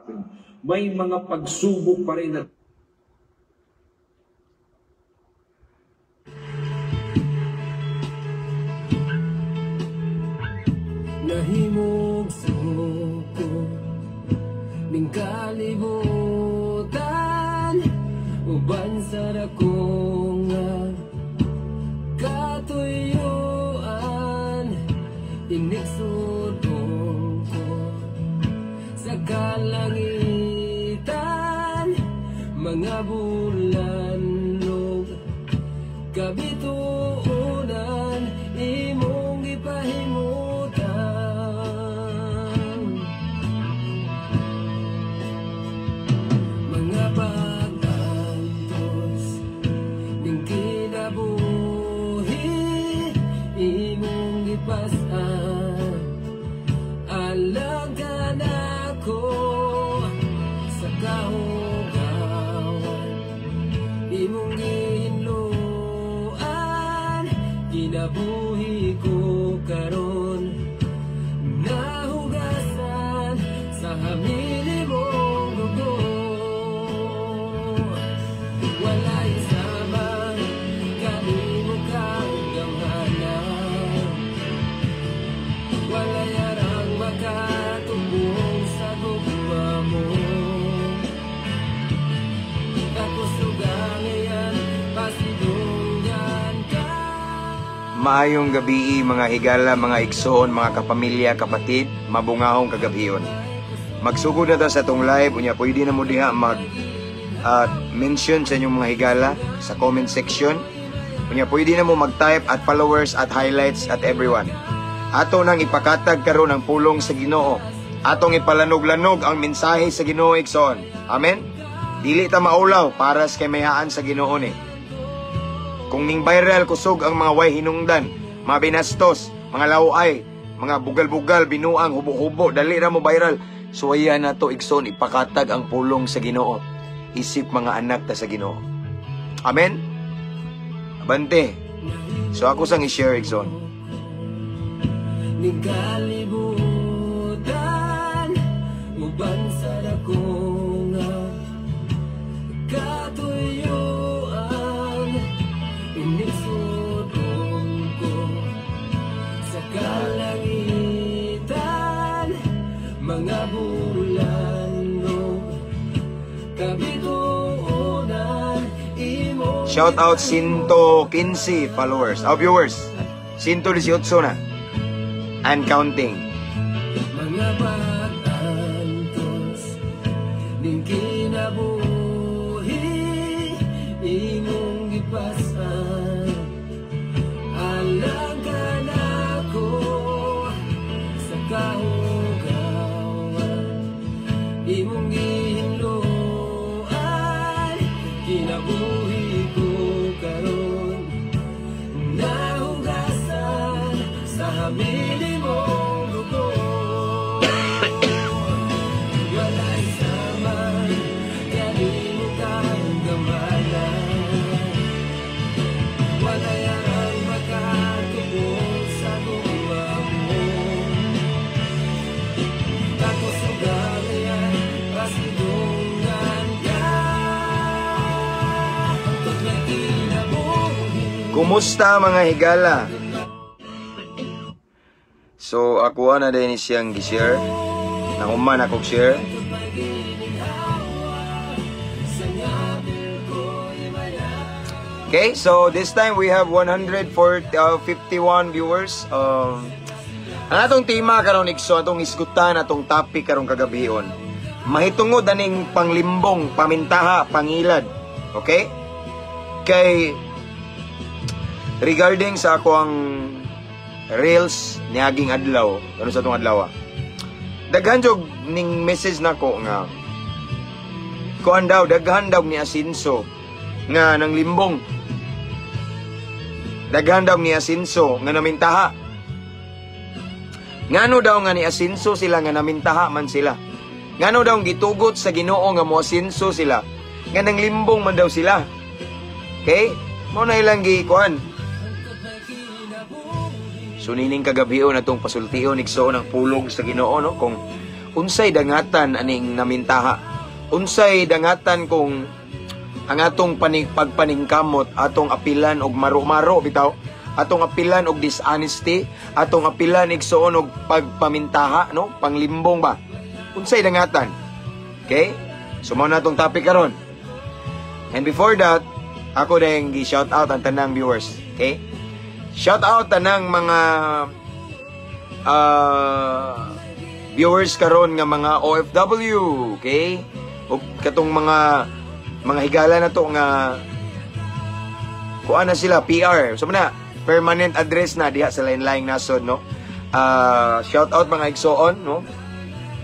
haharapin. May mga pagsubok pa rin na Nahimog suko ning kalibutan, uban sa dako nga katuyuan, inigsudong ko sa kalangitan, mga bulan ug kabituonan imong gipahimutan. Mga pag-antos ning kinabuhi imong gipas-an, alang kanako sa kahugawan imong gihinloan, kinabuhi ko karon nahugasan sa hamili mong dugo. Walay sama kanimo kagamhanan, walay arang makatubong sa gugma mo. Kakusugangayan pasidunggan ka. Maayong gabii mga higala, mga igsoon, mga kapamilya, kapatid, mabungahong kagabhion. Magsugod na ta sa atong live, unya pwede na mo diha mag mention sa inyong mga higala sa comment section. Unya pwede na mo mag-type at followers at highlights at everyone. Ato nang ipakatag karon ang pulong sa Ginoo. Atong ipalanog-lanog ang mensahe sa Ginoo, igsoon. Amen. Dili ta maulaw para sa kaymayaan sa Ginoo ni. Kung ning viral kusog ang mga way hinungdan, mga binastos, mga laway, mga bugal-bugal, binuang, hubo-hubo, dali ra mo viral. Suwayan na to, igsoon, ipakatag ang pulong sa Ginoo. Isip mga anak ta sa Ginoo. Amen? Abante. So ako sang i-share, igsoon. Ning kalibutan, uban sa dako nga katuyuan, inigsudong ko sa kalangitan, mga bulan ug kabituonan imong Shout out 115 followers, oh, viewers. 118 na. And counting. Mga pag-antos ning kinabuhi imong gipasan, alang kanako sa kahugawan imong gihinloan, kinabuhi ko karon nahugasan sa hamili mong dugo. Walay sama kanimo kagamhanan, walay arang makatubong sa gugma mo. Kakusugayan pasidunggan ka hangtod may kinabuhi. Kumusta mga higala? So ako na din siyang gi-share. Nahuman ako share. Okay, so this time we have 151 viewers. Ang atong tema karon, igso, atong isgutan atong topic karong kagabion. Mahitungod aning panglimbong, pamintaha, pangilad. Okay? Kay regarding sa ako ang reels niaging adlaw, ano sa atong adlaw? Daghan jud ning message nako nga kuan daw, daghan daw ni asinso nga nang limbong. Daghan daw ni asinso nga namintaha. Ngano daw nga ni asinso sila nga namintaha man sila? Ngano daw gitugot sa Ginoo nga moasinso sila nga nang limbong man daw sila? Okay? Mao na ilang gikuan. So nining kagabion atong pasultion igsoon ang pulong sa Ginoo, no, kung Unsay dangatan aning namintaha? Unsay dangatan kung ang atong pagpaningkamot atong apilan og maro-maro bitaw, atong apilan og dishonesty, atong apilan, igsoon, og pagpamintaha, no, panglimbong ba? Unsay dangatan? Okay, so mao na atong topic karon. And before that, ako din gi-shout out ang tanang viewers. Okay, shout out tanang mga viewers karon nga mga OFW, okay, ug katong mga higala na to nga kuan na sila, PR. So na permanent address na diha sa lain-laing nasod, no? Shout out, mga igsoon, no?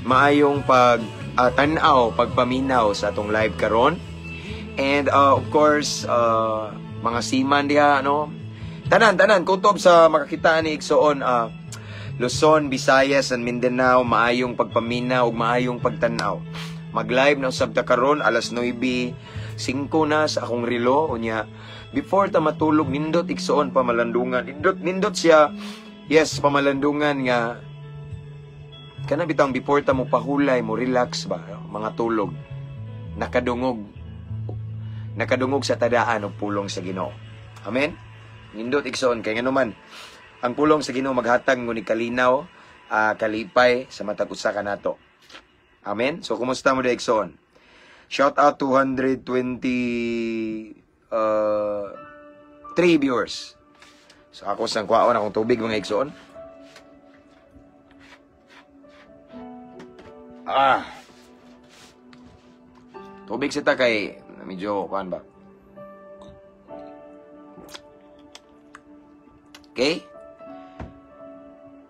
Maayong pag tan-aw, pagpaminaw sa atong live karon. And of course, mga seaman diha, no? Tanan tanan kutob sa makakita ni, igsoon, Luzon, Visayas and Mindanao, maayong pagpaminaw ug maayong pagtan-aw. Mag-live na usab ta karon, alas 9:05 na sa akong relo. Unya before ta matulog, nindot, igsoon, pamalandungan. Nindot nindot siya. Yes, pamalandungan nga kana bitang before ta mo pahulay, mo relax ba, mga tulog, nakadungog nakadungog sa tadaan og pulong sa Ginoo. Amen. Nindot, igsoon, kay nganuman ang pulong sa Ginoo maghatag ngunit kalinaw, kalipay sa matag usa kanato. Amen. So kumusta mo di, igsoon? Shout out 220 three viewers. So ako sang kwaon akong tubig, mga igsoon. Ah. Tubig sita kay medyo kuan ba. Okay?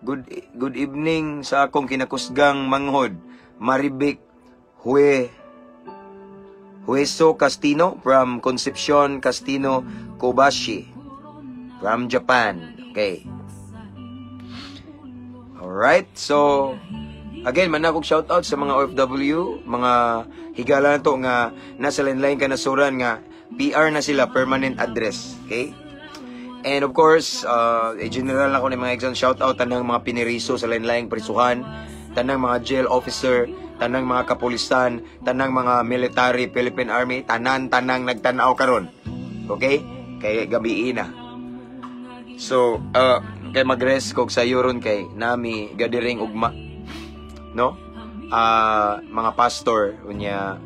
Good good evening sa akong kinakusgang manghod, Maribik Hueso Castino from Concepcion Castino Kobashi from Japan. Okay. Alright, so again, manakog shout out sa mga OFW, mga higala na to nga nasa lain ka nasuran nga PR na sila, permanent address. Okay? And of course, general ako ni mga exam shout out tanang mga piniriso sa lain-laing prisuhan, tanang mga jail officer, tanang mga kapulisan, tanang mga military, Philippine Army, tanan-tanang nagtanaw karon. Okay? Kay gabi na. So, kay magrest kog sa ron kay nami gathering ugma. No? Mga pastor unya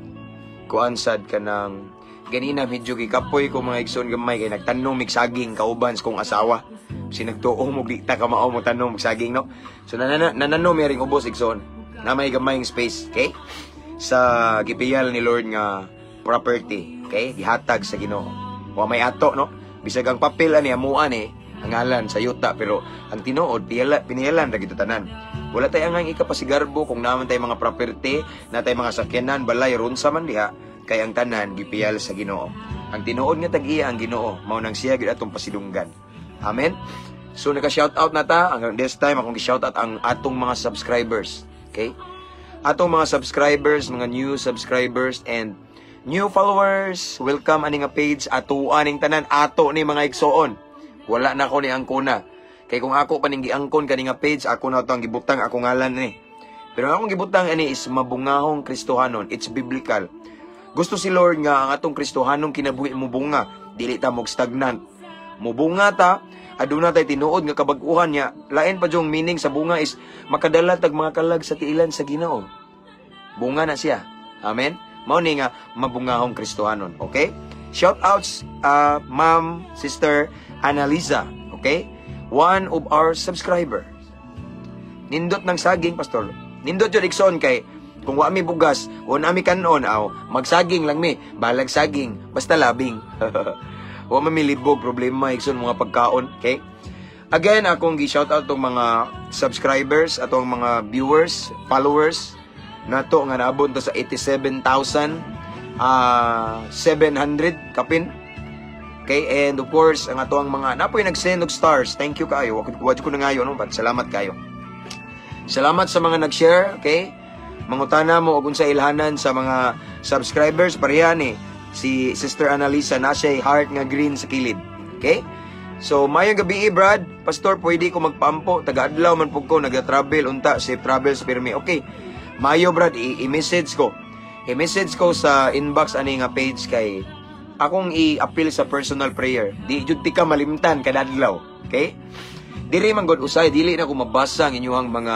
kuan sad kanang ganina medyo gikapoy ko, mga igsoon, gamay kay nagtanom mig saging kauban sa kong asawa. Sinagtuo mo di ta ka mao mo tanom og saging, no? So nanano mi ring ubos, igsoon. Na may gamayng space, okay? Sa gipiyal ni Lord nga property, okay? Gihatag sa Ginoo. Wa may ato, no? Bisag ang papel ani amuan eh, ang ngalan sa yuta, pero ang tinuod piniyalan ra gito tanan. Wala tay angang ikapasigarbo kung naman tay mga property, na tay mga sakyanan, balay runsa man diha, kay ang tanan gipiyal sa Ginoo. Ang tinuod nga tag-iya ang Ginoo, mao nang siya gyud atong pasidunggan. Amen. So naka-shout out na ta, ang this time akong gi-shout out ang atong mga subscribers. Okay? Atong mga subscribers, mga new subscribers and new followers, welcome ani nga page, ato aning tanan, ato ni, mga igsoon. Wala na ko ni angkona. Kay kung ako pa ning giangkon kani nga page, ako na to ang gibutang ako ngalan ni. Pero ang akong gibutang ani is Mabungahong Kristohanon. It's biblical. Gusto si Lord nga ang atong Kristohanong kinabuhi mo bunga, dili ta mog stagnant. Mubunga ta, aduna tay tinuod nga kabag-uhan niya. Lain pa jung meaning sa bunga is makadala tag mga kalag sa tiilan sa Ginoo. Bunga na siya. Amen. Mao ni nga mabungahong Kristohanon, okay? Shout outs Ma'am Sister Annalisa, okay? One of our subscriber. Nindot ng saging, Pastor. Nindot jud, igsoon, kay kung wa mi bugas, wa na mi kanon, aw, magsaging lang mi, balag saging, basta labing. Wa man mi libog problema, igsoon, mga pagkaon, okay? Again, akong gi-shout out tong mga subscribers, atong mga viewers, followers nato nga naabot to sa 87,000 700 kapin. Okay, and of course, ang ato ang mga napoy nag-send og stars. Thank you kaayo. Wa ko na ngayo, no, but salamat kayo. Salamat sa mga nag-share, okay? Mangutana mo og unsa ilhanan sa mga subscribers, pareha ni si Sister Annalisa na siya heart nga green sa kilid. Okay? So, mayong gabi, Brad. Pastor, pwede ko magpaampo. Taga-adlaw man pug ko, naga-travel unta, safe travels pirmi. Okay. Mayo, Brad, i-message ko. I-message ko sa inbox ani nga page kay akong i-appeal sa personal prayer. Di jud ti ka malimtan kada adlaw. Okay? Diri man gud usay dili na ko mabasa ang inyong mga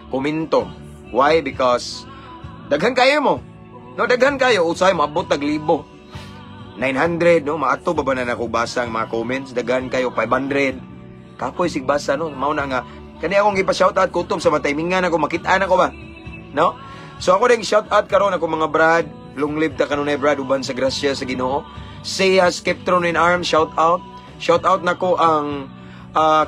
komento. Why? Because daghan kayo mo. No, daghan kayo, usay maabot tag libo. 900, no, maato ba ba na nako basa ang mga comments? Daghan kayo, 500. Kapoy sig basa, no. Mao na nga kani akong gipa-shoutout, kutob sa mataymingan ako makit-an ako ba. No? So ako rin shout out karon ako mga brad, long live ta kanunay, Brad, uban sa grasya sa Ginoo. Seiya Skeptron in Arms, shout out. Shout out nako ang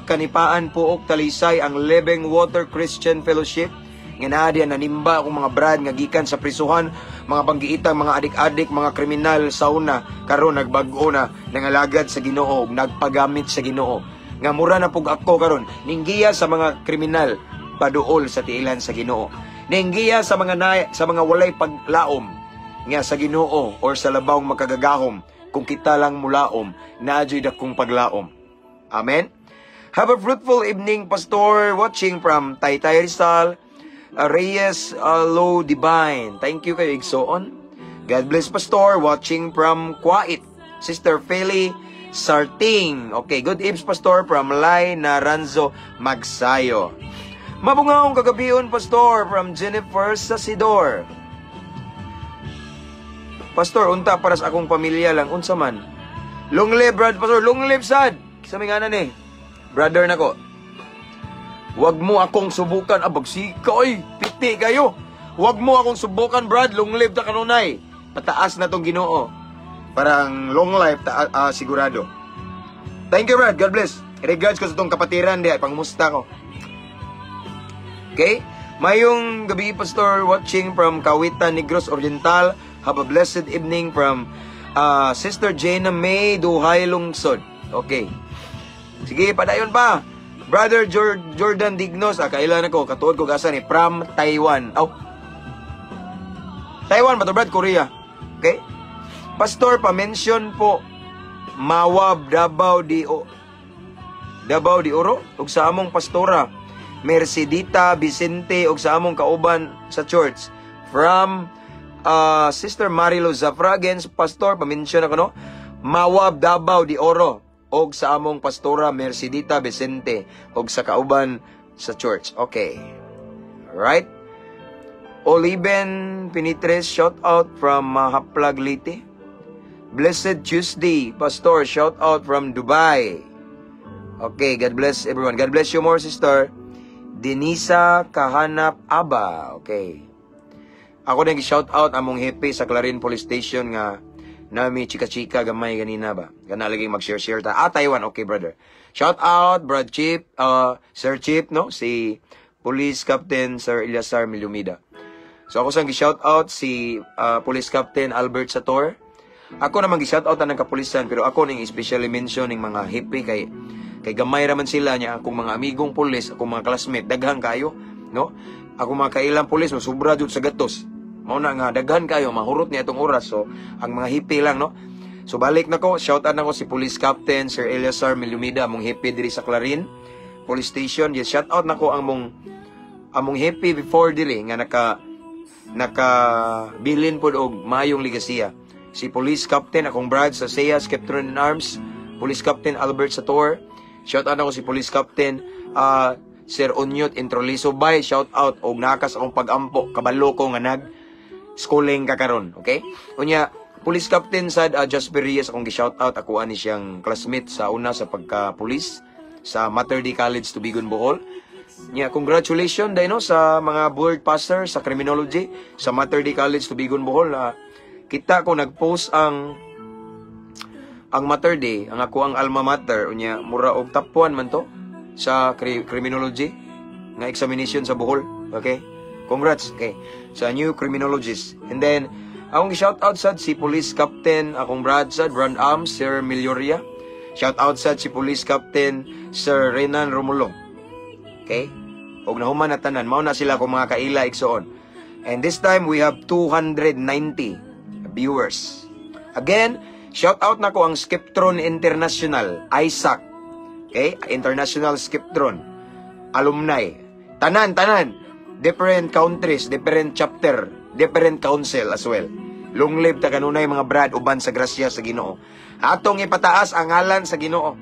Kanipaan, Pook, Talisay, ang Living Water Christian Fellowship. Nga naa diyan nanimba akong mga brad nga gikan sa prisuhan, mga banggiitang, mga adik-adik, mga kriminal sauna, karon nagbag-o na, nangalagad sa Ginoo, ug nagpagamit sa Ginoo. Nga mura na pug ako karon, ninggiya sa mga kriminal paduol sa tiilan sa Ginoo. Ninggiya sa mga na, sa mga walay paglaom nga sa Ginoo or sa labawng makagagahom, kung kita lang mulaom, naa juy dakong paglaom. Amen. Have a fruitful evening, Pastor. Watching from Taytay, Rizal, Reyes Low Divine. Thank you kayo, igsoon. God bless, Pastor. Watching from Kuwait. Sister Feli Sarting. Okay, good evening, Pastor, from Lai Naranzo Magsayo. Mabungaong kagabion, Pastor, from Jennifer Sasidor. Pastor, unta para sa akong pamilya lang, unsa man. Long live, Brad, Pastor. Long live, sad. Sa may nganan eh. Brother nako. Wag mo akong subukan. Ah, bagsika, oy. Piti kayo. Wag mo akong subukan, Brad. Long live ta kanunay. Pataas na tong Ginoo. Parang long life, ta, sigurado. Thank you, Brad. God bless. Regards ko sa tong kapatiran di. Pangumusta ko. Okay? Mayong gabi, Pastor, watching from Kawitan, Negros Oriental. Have a blessed evening from Sister Jana May Duhay Lungsod. Okay. Sige, padayon pa. Brother Jordan Dignos, kailan ako, katuod ko gasa ni, from Taiwan. Oh. Taiwan ba to, Brad? Korea. Okay? Pastor, pa-mention po Mawab, Davao de Oro ug sa among pastora Mercedita Vicente ug sa among kauban sa church from Sister Marilo Zafragens. Pastor, pa-mention ako, no, Mawab, Davao de Oro og sa among pastora Mercedita Vicente og sa kauban sa church. Okay. Alright. Oliven Pinitres, shout out from Mahaplag, Leyte. Blessed Tuesday, Pastor, shout out from Dubai. Okay, God bless everyone. God bless you more, sister. Denisa Kahanap Aba. Okay. Ako din shout out among hepe sa Clarin Police Station nga nami chika-chika gamay ganina ba. Gana lagi mag-share-share ta. Ah, Taiwan. Okay, brother. Shout out, Brad Chief, Sir Chief, no? Si Police Captain Sir Eliasar Milumida. So ako sang gi-shout out si Police Captain Albert Sator. Ako naman gi-shout out ang kapulisan, pero ako ning especially mention ning mga hepe kay gamay ra man sila niya. Akong mga amigong pulis, akong mga classmate, daghan kayo, no? Akong mga kailang pulis, sobra jud sa gatos. Mao na nga daghan kayo, mahurot niya itong oras. So ang mga hepe lang, no? So balik na ko, shout out na ko si Police Captain Sir Eliasar Milumida, among hepe diri sa Clarin Police Station. Yes, shout out na ko ang among hepe before diri nga naka bilin pod og maayong ligasiya. Si Police Captain, akong brad sa SEA Skeptron in Arms, Police Captain Albert Sator. Shout out ako si Police Captain Sir Onyot Introliso bay, shout out og nakas akong pagampo, kabalo ko nga nag schooling ka karon, okay? Unya, Police Captain sad Jasper Reyes akong gi-shout out, ako ani siyang classmate sa una sa pagka-police sa Mater Dei College, Tubigon, Bohol. Nya, congratulations dai, no, sa mga board passer sa criminology sa Mater Dei College, Tubigon, Bohol. Kita ko nag-post ang Mater Dei, ang ako ang alma mater, unya mura og top 1 man to sa criminology nga examination sa Bohol. Okay? Congrats, okay, sa new criminologist. And then akong shout out sad si Police Captain, akong brad sad, Brand Arms Sir Melioria. Shout out sad si Police Captain Sir Renan Romulo. Okay? Og nahuman na tanan, mao na sila akong mga kaila, igsoon. And this time we have 290 viewers. Again, shout out na ko ang Skeptron International, Isaac. Okay? International Skeptron. Alumni. Tanan, tanan. Different countries, different chapter, different council as well. Long live ta kanunay, mga brad, uban sa grasya sa Ginoo. Atong ipataas ang ngalan sa Ginoo.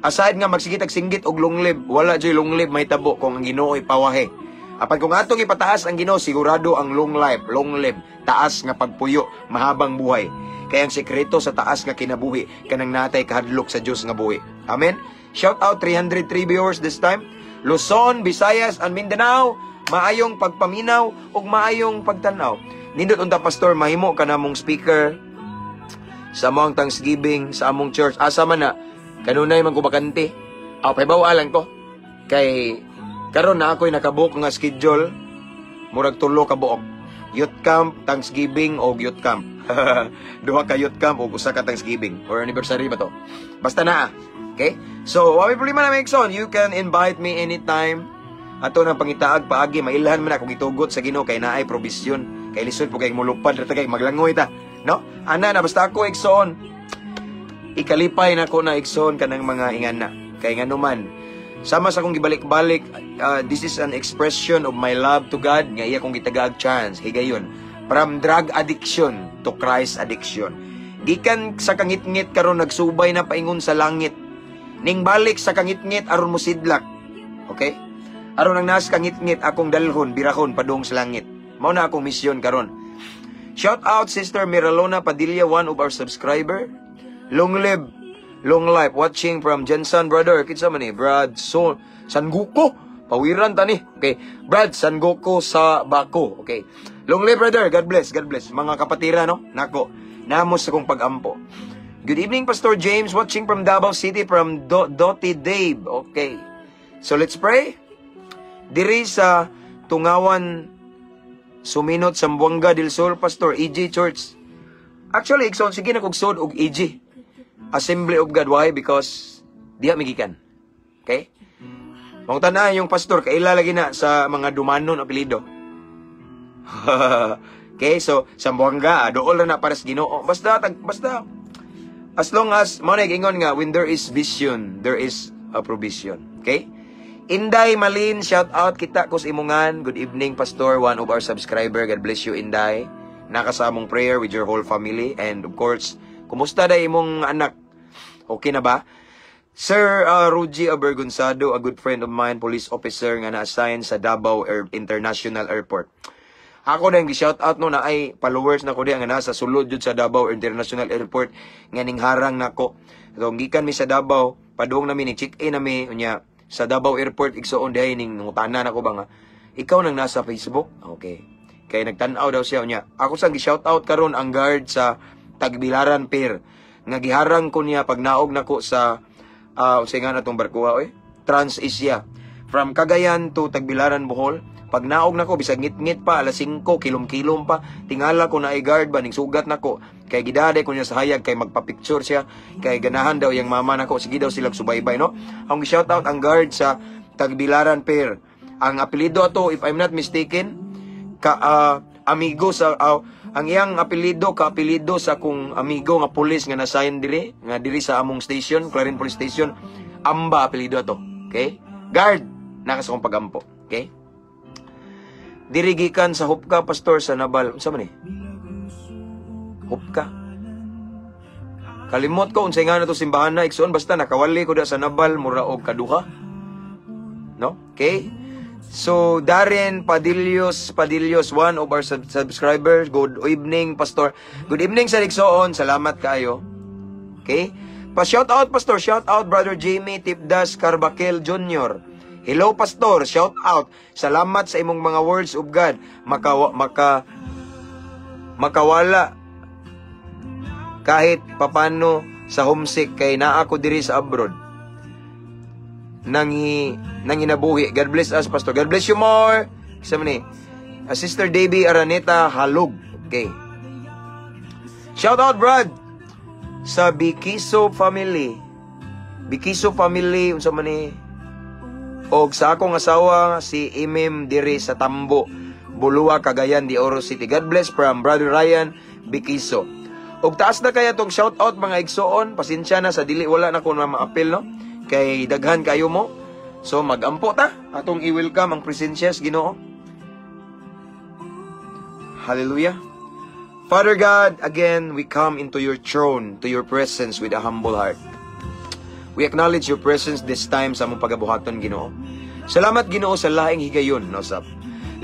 Aside nga magsigit ag singgit og long live, wala joy long live mahitabo kung ang Ginoo ipawahe. Apan kung atong ipataas ang Ginoo, sigurado ang long life, long live, taas nga pagpuyo, mahabang buhay. Kaya ang sekreto sa taas nga kinabuhi kanang natay kahadlok sa Dios nga buhi. Amen. Shout out 303 viewers this time. Luzon, Visayas, and Mindanao, maayong pagpaminaw ug maayong pagtan-aw. Nindot unta, Pastor, mahimo ka namong speaker sa among Thanksgiving sa among church. Asa man na kanunay man ko bakante. Aw, pahibaw lang ko. Kay karon na ako'y nakabook nga schedule, murag tulo ka buok. Youth camp, Thanksgiving og youth camp. Duha ka youth camp og usa ka Thanksgiving or anniversary ba to? Basta na. Okay? So, wa may problema na, Mexon. You can invite me anytime. Ato nang pangitaag paagi, mailhan man akong itugot sa Ginoo kay naay provision. Kay lisod po kay mulupad ra ta, kay maglangoy ta. No? Ana na basta ako, igsoon. Ikalipay na ko na, igsoon, kanang mga ingana. Kay nganuman, sama sa akong gibalik-balik, this is an expression of my love to God nga iya kong gitagaag chance. Higayon. From drug addiction to Christ addiction. Gikan sa kangitngit, karon nagsubay na paingon sa langit. Ning balik sa kangitngit aron mosidlak. Okay? Aron ang nas kangitngit akong dalhon, birahon padung sa langit. Mao na akong misyon karon. Shout out Sister Miralona Padilla, one of our subscriber. Long live, long life. Watching from Jensen, brother. Kinsa man ni? Brad So San Goku. Pawiran ta ni. Okay. Brad San Goku sa Bako. Okay. Long live, brother. God bless. God bless. Mga kapatira, no? Nako. Namos sa kong pag-ampo. Good evening, Pastor James. Watching from Davao City from Dottie Dave. Okay. So let's pray. Diri sa Tungawan, Suminot, Zamboanga del Sur, Pastor, EG Church. Actually, igsoon, sige na kog sud og EG. Assembly of God. Why? Because diha migikan. Okay? Mangutana yung pastor, kaila lagi na sa mga Dumanon apelyido. Okay, so Zamboanga, dool ra na para sa Ginoo. Basta basta as long as mo na ingon nga when there is vision, there is a provision. Okay? Inday Malin, shout out kita ko sa imungan. Good evening, Pastor, one of our subscriber. God bless you, Inday. Nakasamong prayer with your whole family. And of course, kumusta da imong anak? Okay na ba? Sir Ruji Abergonzado, a good friend of mine, police officer nga na-assign sa Davao International Airport. Ako na yung shout out, no, na ay followers na ko di nga nasa sulod jud sa Davao International Airport nga ning harang nako. So gikan mi sa Davao, padung nami ni check-in nami unya sa Davao Airport, igsuon, dihay ning nangutana nako ba nga, "Ikaw nang nasa Facebook?" Okay. Kay nagtan-aw daw siya unya. Ako sang gi-shout out karon ang guard sa Tagbilaran Pier nga giharang ko niya pag naog nako sa unsay nga natong barkuha oy? Trans Asia. From Cagayan to Tagbilaran, Bohol. Pag naog nako bisag ngit-ngit pa, alas 5, kilom-kilom pa, tingala ko na ay guard ba ning sugat nako. Kay gidade ko niya sa hayag kay magpa-picture siya kay ganahan daw yang mama nako, sige daw sila subaybay, no. Ang shout out ang guard sa Tagbilaran Pier. Ang apelyido ato, if I'm not mistaken, ka amigo sa ang iyang apelyido ka apelyido sa akong amigo nga pulis nga na-assign diri nga diri sa among station, Clarin Police Station. Amba apelyido ato. Okay? Guard naka sa akong pagampo. Okay? Diri gikan sa Hupka, Pastor, sa Nabal. Unsa man ni? Hupka. Kalimot ko unsay nga na to simbahan na, igsuon, basta nakawali ko da sa Nabal mura og kaduha. No? Okay? So, Darren Padillos, Padillos, one of our subscribers. Good evening, Pastor. Good evening sa igsoon. Salamat kayo. Okay? Pa-shout out, Pastor. Shout out, Brother Jamie Tipdas Carbaquel Jr. Hello, Pastor. Shout out. Salamat sa imong mga words of God. Makawala kahit papano sa homesick kay naa ko diri sa abroad. Nanginabuhi. God bless us, Pastor. God bless you more. Isa man ni. Sister Debbie Araneta Halog. Okay. Shout out, Brad. Sa Bikiso family. Bikiso family, unsa man ni? Og sa akong asawa si Imim diri sa Tambo, Bulua, Cagayan de Oro City. God bless from Brother Ryan Bikiso. Og taas na kaya tong shout out, mga igsoon. Pasensya na sa dili wala na ko na maapil, no. Kay daghan kayo mo. So magampo ta atong i-welcome ang presensya sa Ginoo. Hallelujah. Father God, again, we come into your throne, to your presence with a humble heart. We acknowledge your presence this time sa among pagabuhaton, Ginoo. Salamat, Ginoo, sa laing higayon, no, sab.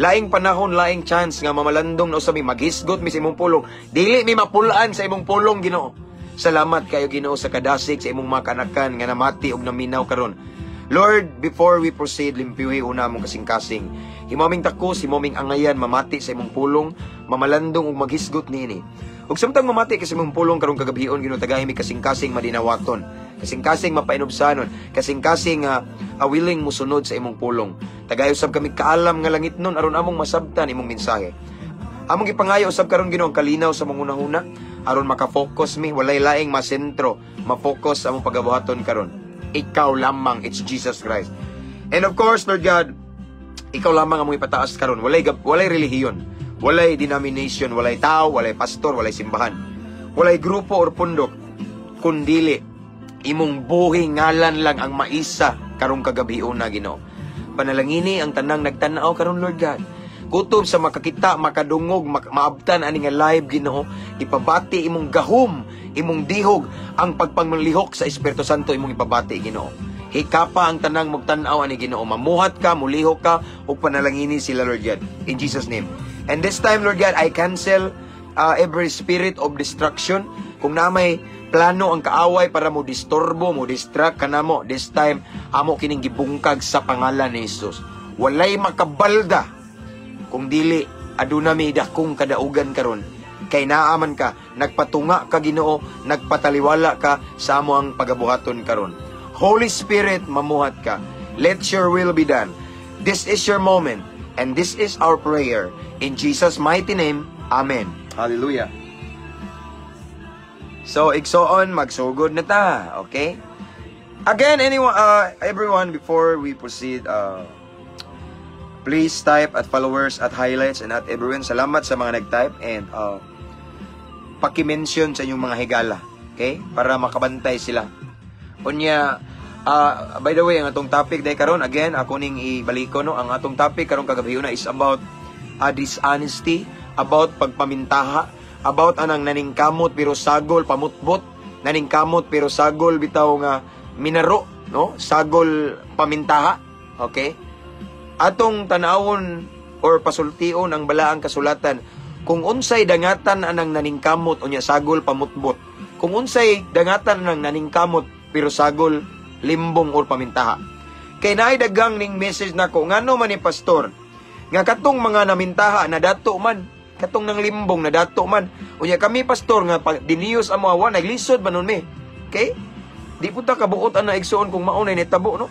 Laing panahon, laing chance nga mamalandong na usab mi, maghisgot mi sa imong pulong. Dili mi mapulaan sa imong pulong, Ginoo. Salamat kayo, Ginoo, sa kadasig sa imong mga kanakan nga namati og naminaw karon. Lord, before we proceed, limpyuhi una among kasing-kasing. Himo aming takos, himo aming angayan, mamati sa imong pulong, mamalandong ug maghisgot niini. Ug samtang mamati ka sa imong pulong karong kagabhion, Ginoo, tagahi mi kasing-kasing madinawaton. Kasing-kasing mapainubsanon, kasing-kasing willing musunod sa imong pulong. Tagay usab kami kaalam nga langit nun aron among masabtan imong mensahe. Among gipangayo usab karon, Ginoo, ang kalinaw sa among hunahuna aron maka-focus mi, walay laing masentro, ma-focus sa among pagabuhaton karon. Ikaw lamang, it's Jesus Christ. And of course, Lord God, ikaw lamang among ipataas karon. Walay relihiyon, walay denomination, walay tao, walay pastor, walay simbahan. Walay grupo or pundok, kundili imong buhi ngalan lang ang maisa karong kagabhiona, Ginoo. Panalangini ang tanang nagtan-aw karon, Lord God. Kutob sa makakita, makadungog, maabtan ani nga live, Ginoo, ipabati imong gahom, imong dihog, ang pagpanglihok sa Espiritu Santo imong ipabati, Ginoo. Hikapa ang tanang magtan-aw ani, Ginoo. Mamuhat ka, mulihok ka, ug panalangini sila, Lord God. In Jesus' name. And this time, Lord God, I cancel every spirit of destruction. Kung na may plano ang kaaway para mo disturbo, mo distract kanamo, this time, amo kining gibungkag sa pangalan ni Jesus. Walay makabalda kung dili aduna mi dakong kadaugan karon kay naaman ka, nagpatunga ka, Ginoo, nagpataliwala ka sa amo ang pagabuhaton karon. Holy Spirit, mamuhat ka. Let your will be done. This is your moment and this is our prayer in Jesus' mighty name. Amen. Hallelujah. So igsoon, magsugod na ta, okay? Again, anyone, everyone, before we proceed, please type @followers, @highlights, and @everyone. Salamat sa mga nag-type and paki-mention sa inyong mga higala. Okay? Para makabantay sila. Unya, by the way, ang atong topic day karon, again, ako ning ibaliko, no, ang atong topic karong kagabi na is about dishonesty, about pagpamintaha, about anang naningkamot pero sagol pamutbot, naningkamot pero sagol bitaw nga minaro, no? Sagol pamintaha. Okay? Atong tanawon or pasultion ang balaang kasulatan kung unsay dangatan anang naningkamot unya sagol pamutbot, kung unsay dangatan anang naningkamot pero sagol limbong or pamintaha. Kay naay dagang ning message nako, ngano man ni pastor nga katong mga namintaha nadato man, katong nang limbong nadato man, unya kami pastor nga diniyos amo awa naglisod man nun mi? Okay, di pud ta kabuot ana, igsoon, kung mao na nitabo, no?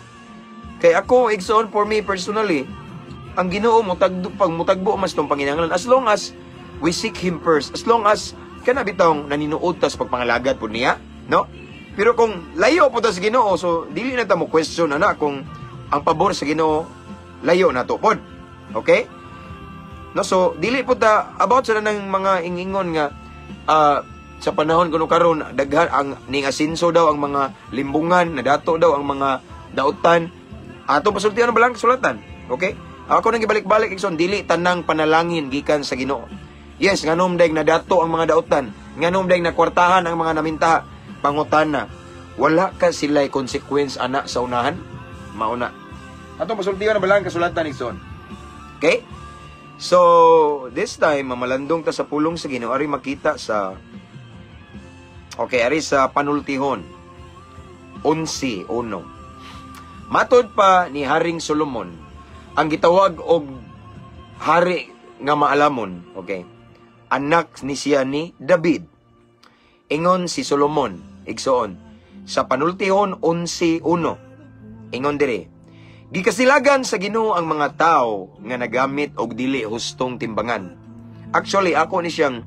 Kay ako, igsoon, for me personally, ang Ginoo mo tagdo pag mutagbo mas tong panginahanglan as long as we seek Him first, as long as kana bitong naninuod tas pagpangalagad pud niya, no? Pero kung layo po ta sa Ginoo, so dili na ta mo question ana kung ang pabor sa Ginoo layo na to pod. Okay? No, so dili po ta about sa nang mga ingingon nga sa panahon kuno karon daghan ang ning asinso daw ang mga limbungan, nadato daw ang mga dautan. Ato pasultian ang balang kasulatan. Okay? Ako nang gibalik-balik, igsoon, dili tanang panalangin gikan sa Ginoo. Yes, nganom dayeg nadato ang mga dautan, nganom dayeg nakwartahan ang mga namintaha. Pangutana, wala ka sila'y consequence ana sa unahan? Mauna. Ato pasultian ang balang kasulatan, igsoon. Okay? So, this time, mamalandong ta sa pulong sa Ginoo, ari makita sa, okay, ari sa Panultihon 11:1. Matod pa ni Haring Solomon, ang gitawag og hari nga maalamon, okay? Anak ni siya ni David. Ingon si Solomon, igsoon, sa Panultihon 11:1. Ingon dire, "Gikasilagan sa Ginoo ang mga tao nga nagamit og dili hustong timbangan." Actually, ako ni siyang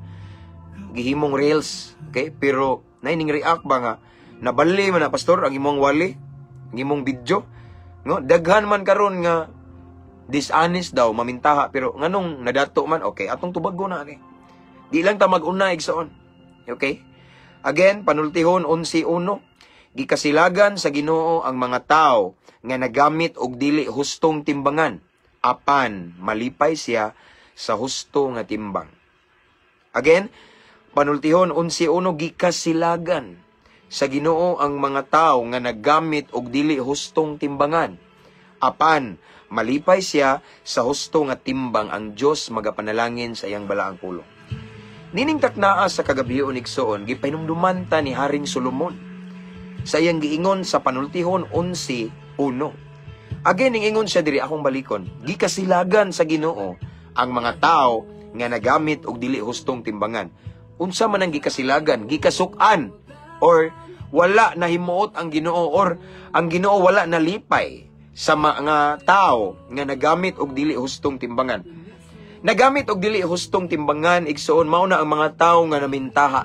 gihimong reels, okay? Pero naining react ba nga nabali man na pastor ang imong wali, ang imong video. No, daghan man karon nga dishonest daw mamintaha pero nganong nadato man? Okay, atong tubago na ani. Di lang ta mag-una, igsoon. Okay? Again, Panultihon 11:1. "Gikasilagan sa Ginoo ang mga tao nga nagamit og dili hustong timbangan, apan malipay siya sa husto nga timbang." Again, Panultihon 11:1, gikasilagan sa Ginoo ang mga tao nga naggamit og dili hustong timbangan. Apan malipay siya sa husto nga timbang, ang Dios magapanalangin sa iyang balaang pulong. Nining taknaa sa kagabhion, igsoon, gipahinumduman ta ni Haring Solomon sa iyang giingon sa Panultihon 11:1. Again, ingon siya diri, akong balikon. Gikasilagan sa Ginoo ang mga tao nga nagamit og dili hustong timbangan. Unsa man ang gikasilagan? Gikasukan or wala nahimuot ang Ginoo or ang Ginoo wala nalipay sa mga tao nga nagamit og dili hustong timbangan. Nagamit og dili hustong timbangan, igsoon, mao na ang mga tao nga namintaha.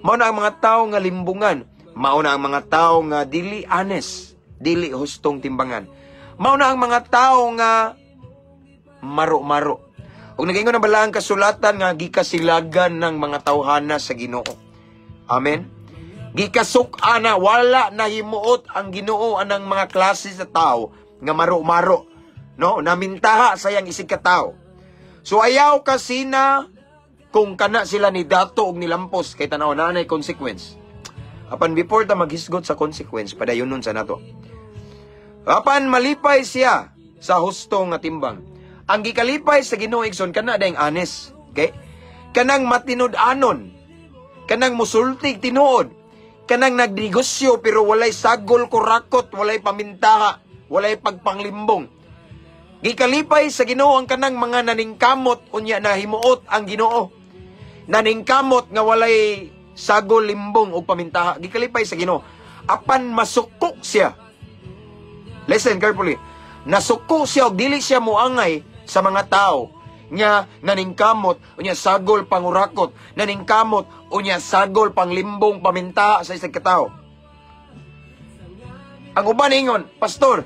Mao na ang mga tao nga limbungan. Mao na ang mga tao nga dili honest, dili hustong timbangan. Mao na ang mga tao nga maro-maro. Ug nagaingon ang balaang kasulatan nga gikasilagan ng mga tawhana sa Ginoo. Amen. Gikasuk-ana, wala nahimuot ang Ginoo anang mga klase sa tao nga maro-maro, no? Namintaha sa iyang isig ka tao. So ayaw kasina kung kana sila ni dato og nilampos kay tanaw na nay consequence. Apan before ta maghisgot sa consequence, padayonon sa nato. Apan malipay siya sa husto nga timbang. Ang gikalipay sa Ginoo, igsoon, kana dayong honest. Okay? Kanang matinud-anon. Kanang musultig tinuod. Kanang nagnegosyo pero walay sagol kurakot, walay pamintaha, walay pagpanglimbong. Gikalipay sa Ginoo ang kanang mga naningkamot unya nahimuot ang Ginoo. Naningkamot nga walay sagol, limbong ug pamintaha. Gikalipay sa Ginoo. Apan masuko siya. Listen carefully. Nasuko siya og dili siya moangay sa mga tao nga naningkamot unya sagol pangurakot, naningkamot unya sagol panglimbong, pamintaha sa isang katao. Ang uban ingon, "Pastor,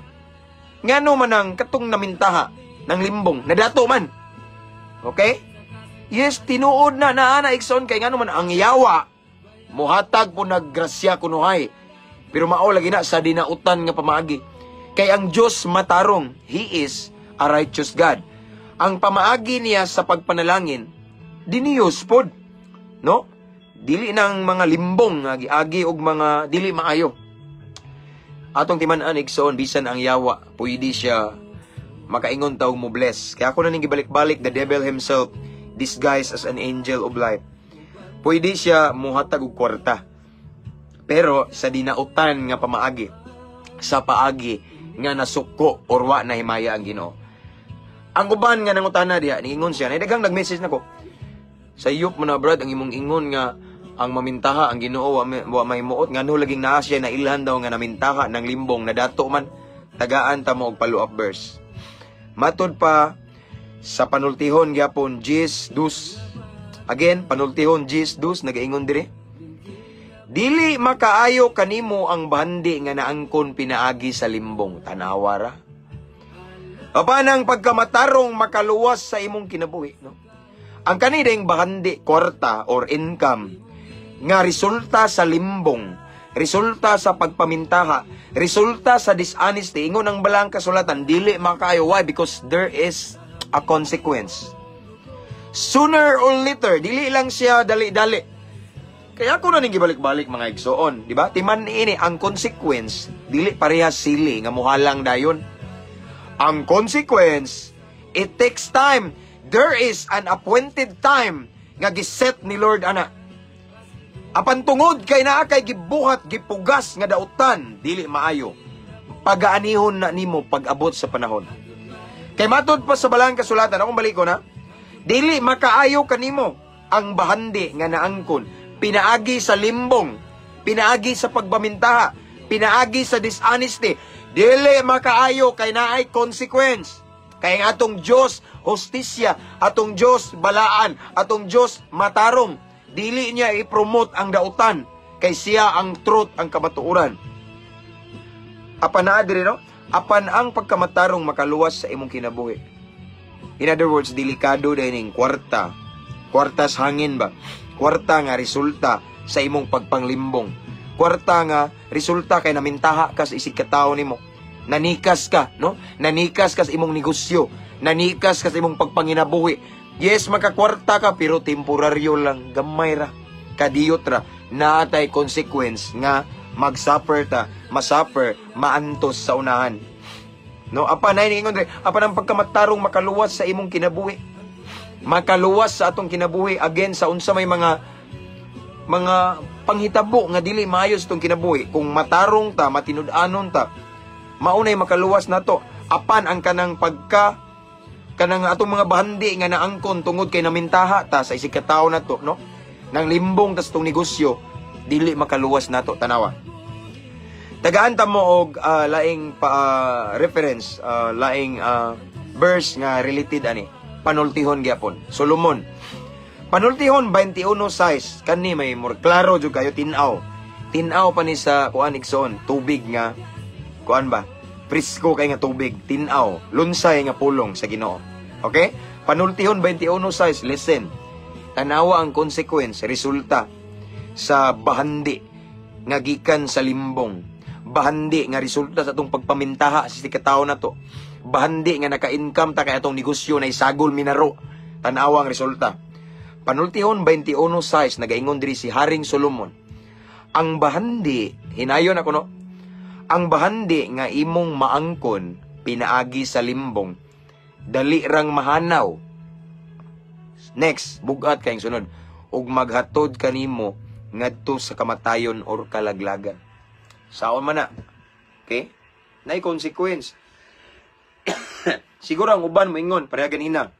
ngano man ang katong namintaha ng limbong, nadato man?" Okay? Yes, tinuod na naa na, igsoon, kay ngano man ang yawa muhatag po naggrasya kunuhay. Pero mao lagi na sa dinautan nga pamaagi. Kay ang Dios matarong, He is a righteous God. Ang pamaagi niya sa pagpanalangin, diniyos pod. No? Dili nang mga limbong nga giagi og mga dili maayo. Atong timan-an, igsoon, bisan ang yawa, pwede siya makaingon taog mo bless. Kaya ako na ning gibalik-balik, the devil himself disguised as an angel of light. Pwede siya muhatag og kwarta. Pero sa dinautan nga pamaagi, sa paagi nga nasuko or wa na himaya ang Ginoo. Ang uban nga nangutana diha, niingon siya, daghang nag-message nako. "Sa iyop mo na, brad, ang imong ingon nga ang mamintaha ang Ginoo wa mahimuot, ngano laging naa siya na ilhan daw nga namintaha ng limbong na dato man?" Tagaan ta mo og follow up verse. Matod pa sa Panultihon gyapon 10:2. Again, Panultihon 10:2, nagaingon dire. Dili makaayo kanimo ang bahandi nga naangkon pinaagi sa limbong. Tanawa ra. Apan ang pagkamatarong makaluwas sa imong kinabuhi, no? Ang kanideng bahandi, kwarta or income nga resulta sa limbong, resulta sa pagpamintaha, resulta sa dishonesty, ingon ang balang kasulatan, dili makaayo. Why? Because there is a consequence. Sooner or later, dili lang siya dali-dali. Kaya ako na ning gibalik-balik, mga igsoon, di ba? Timan ini ang consequence, dili parehas sili nga muhalang dayon. Ang consequence, it takes time. There is an appointed time nga giset ni Lord ana. Apan tungod kay naa kay gibuhat, gipugas nga dautan, dili maayo. Pagaanihon na nimo pag-abot sa panahon. Kay matod pa sa balang kasulatan, akong balik ko na, dili makaayo kanimo ang bahandi nga naangkon pinaagi sa limbong, pinaagi sa pagbamintaha, pinaagi sa dishonesty. Dili makaayo kay naay consequence. Kay ang atong Dios hostisya, atong Dios balaan, atong Dios matarong. Dili niya i-promote ang dautan kay siya ang truth, ang kamatuoran. Apan naa diri, no? Apan ang pagkamatarong makaluwas sa imong kinabuhi. In other words, delikado dahil ning kwarta. Kwarta sa hangin ba? Kwarta nga resulta sa imong pagpanglimbong. Kwarta nga resulta kay namintaha ka sa isig katao nimo. Nanikas ka, no? Nanikas ka sa imong negosyo. Nanikas ka sa imong pagpanginabuhi. Yes, makakwarta ka pero temporaryo lang, gamay ra. Kadiyot ra, naatay consequence nga mag-suffer ta, masuffer, maantos sa unahan. No, apan nay ningon dre, apan ang pagkamatarong makaluwas sa imong kinabuhi. Makaluwas sa atong kinabuhi again sa unsa may mga panghitabo nga dili maayos itong kinabuhi. Kung matarong ta, matinud-anon ta, maunay makaluwas nato. Apan ang kanang pagka kanang atong mga bahandi nga naangkon tungod kay namintaha ta sa isig ka tawo nato, no? Nang limbong tas tong negosyo, dili makaluwas nato. Tanawa. Tagaan ta mo og laing pa, reference, laing verse nga related ani. Panultihon gyapon. Solomon. Panultihon 21:6, kani may more klaro jud kayo, tin-aw. Tin-aw pa ni sa kuan, igsoon, tubig nga kuan ba? Presko kay nga tubig, tin-aw, lunsay nga pulong sa Ginoo. Okay? Panultihon 21:6, listen. Tanawa ang consequence, resulta sa bahandi nga gikan sa limbong. Bahandi nga resulta sa atong pagpamintaha sa katawo nato. Bahandi nga naka-income ta kay atong negosyo na isagol minaro. Tanawa ang resulta. Panultihon 21:6, nagaingon diri si Haring Solomon. Ang bahandi, hinayon ako, no. Ang bahandi nga imong maangkon pinaagi sa limbong, dali rang mahanaw. Next, bugat kayong sunod, ug maghatod kanimo ngadto sa kamatayon or kalaglagan. Saon man na. Okay? Nay consequence. Siguro ang uban moingon pareha ganina.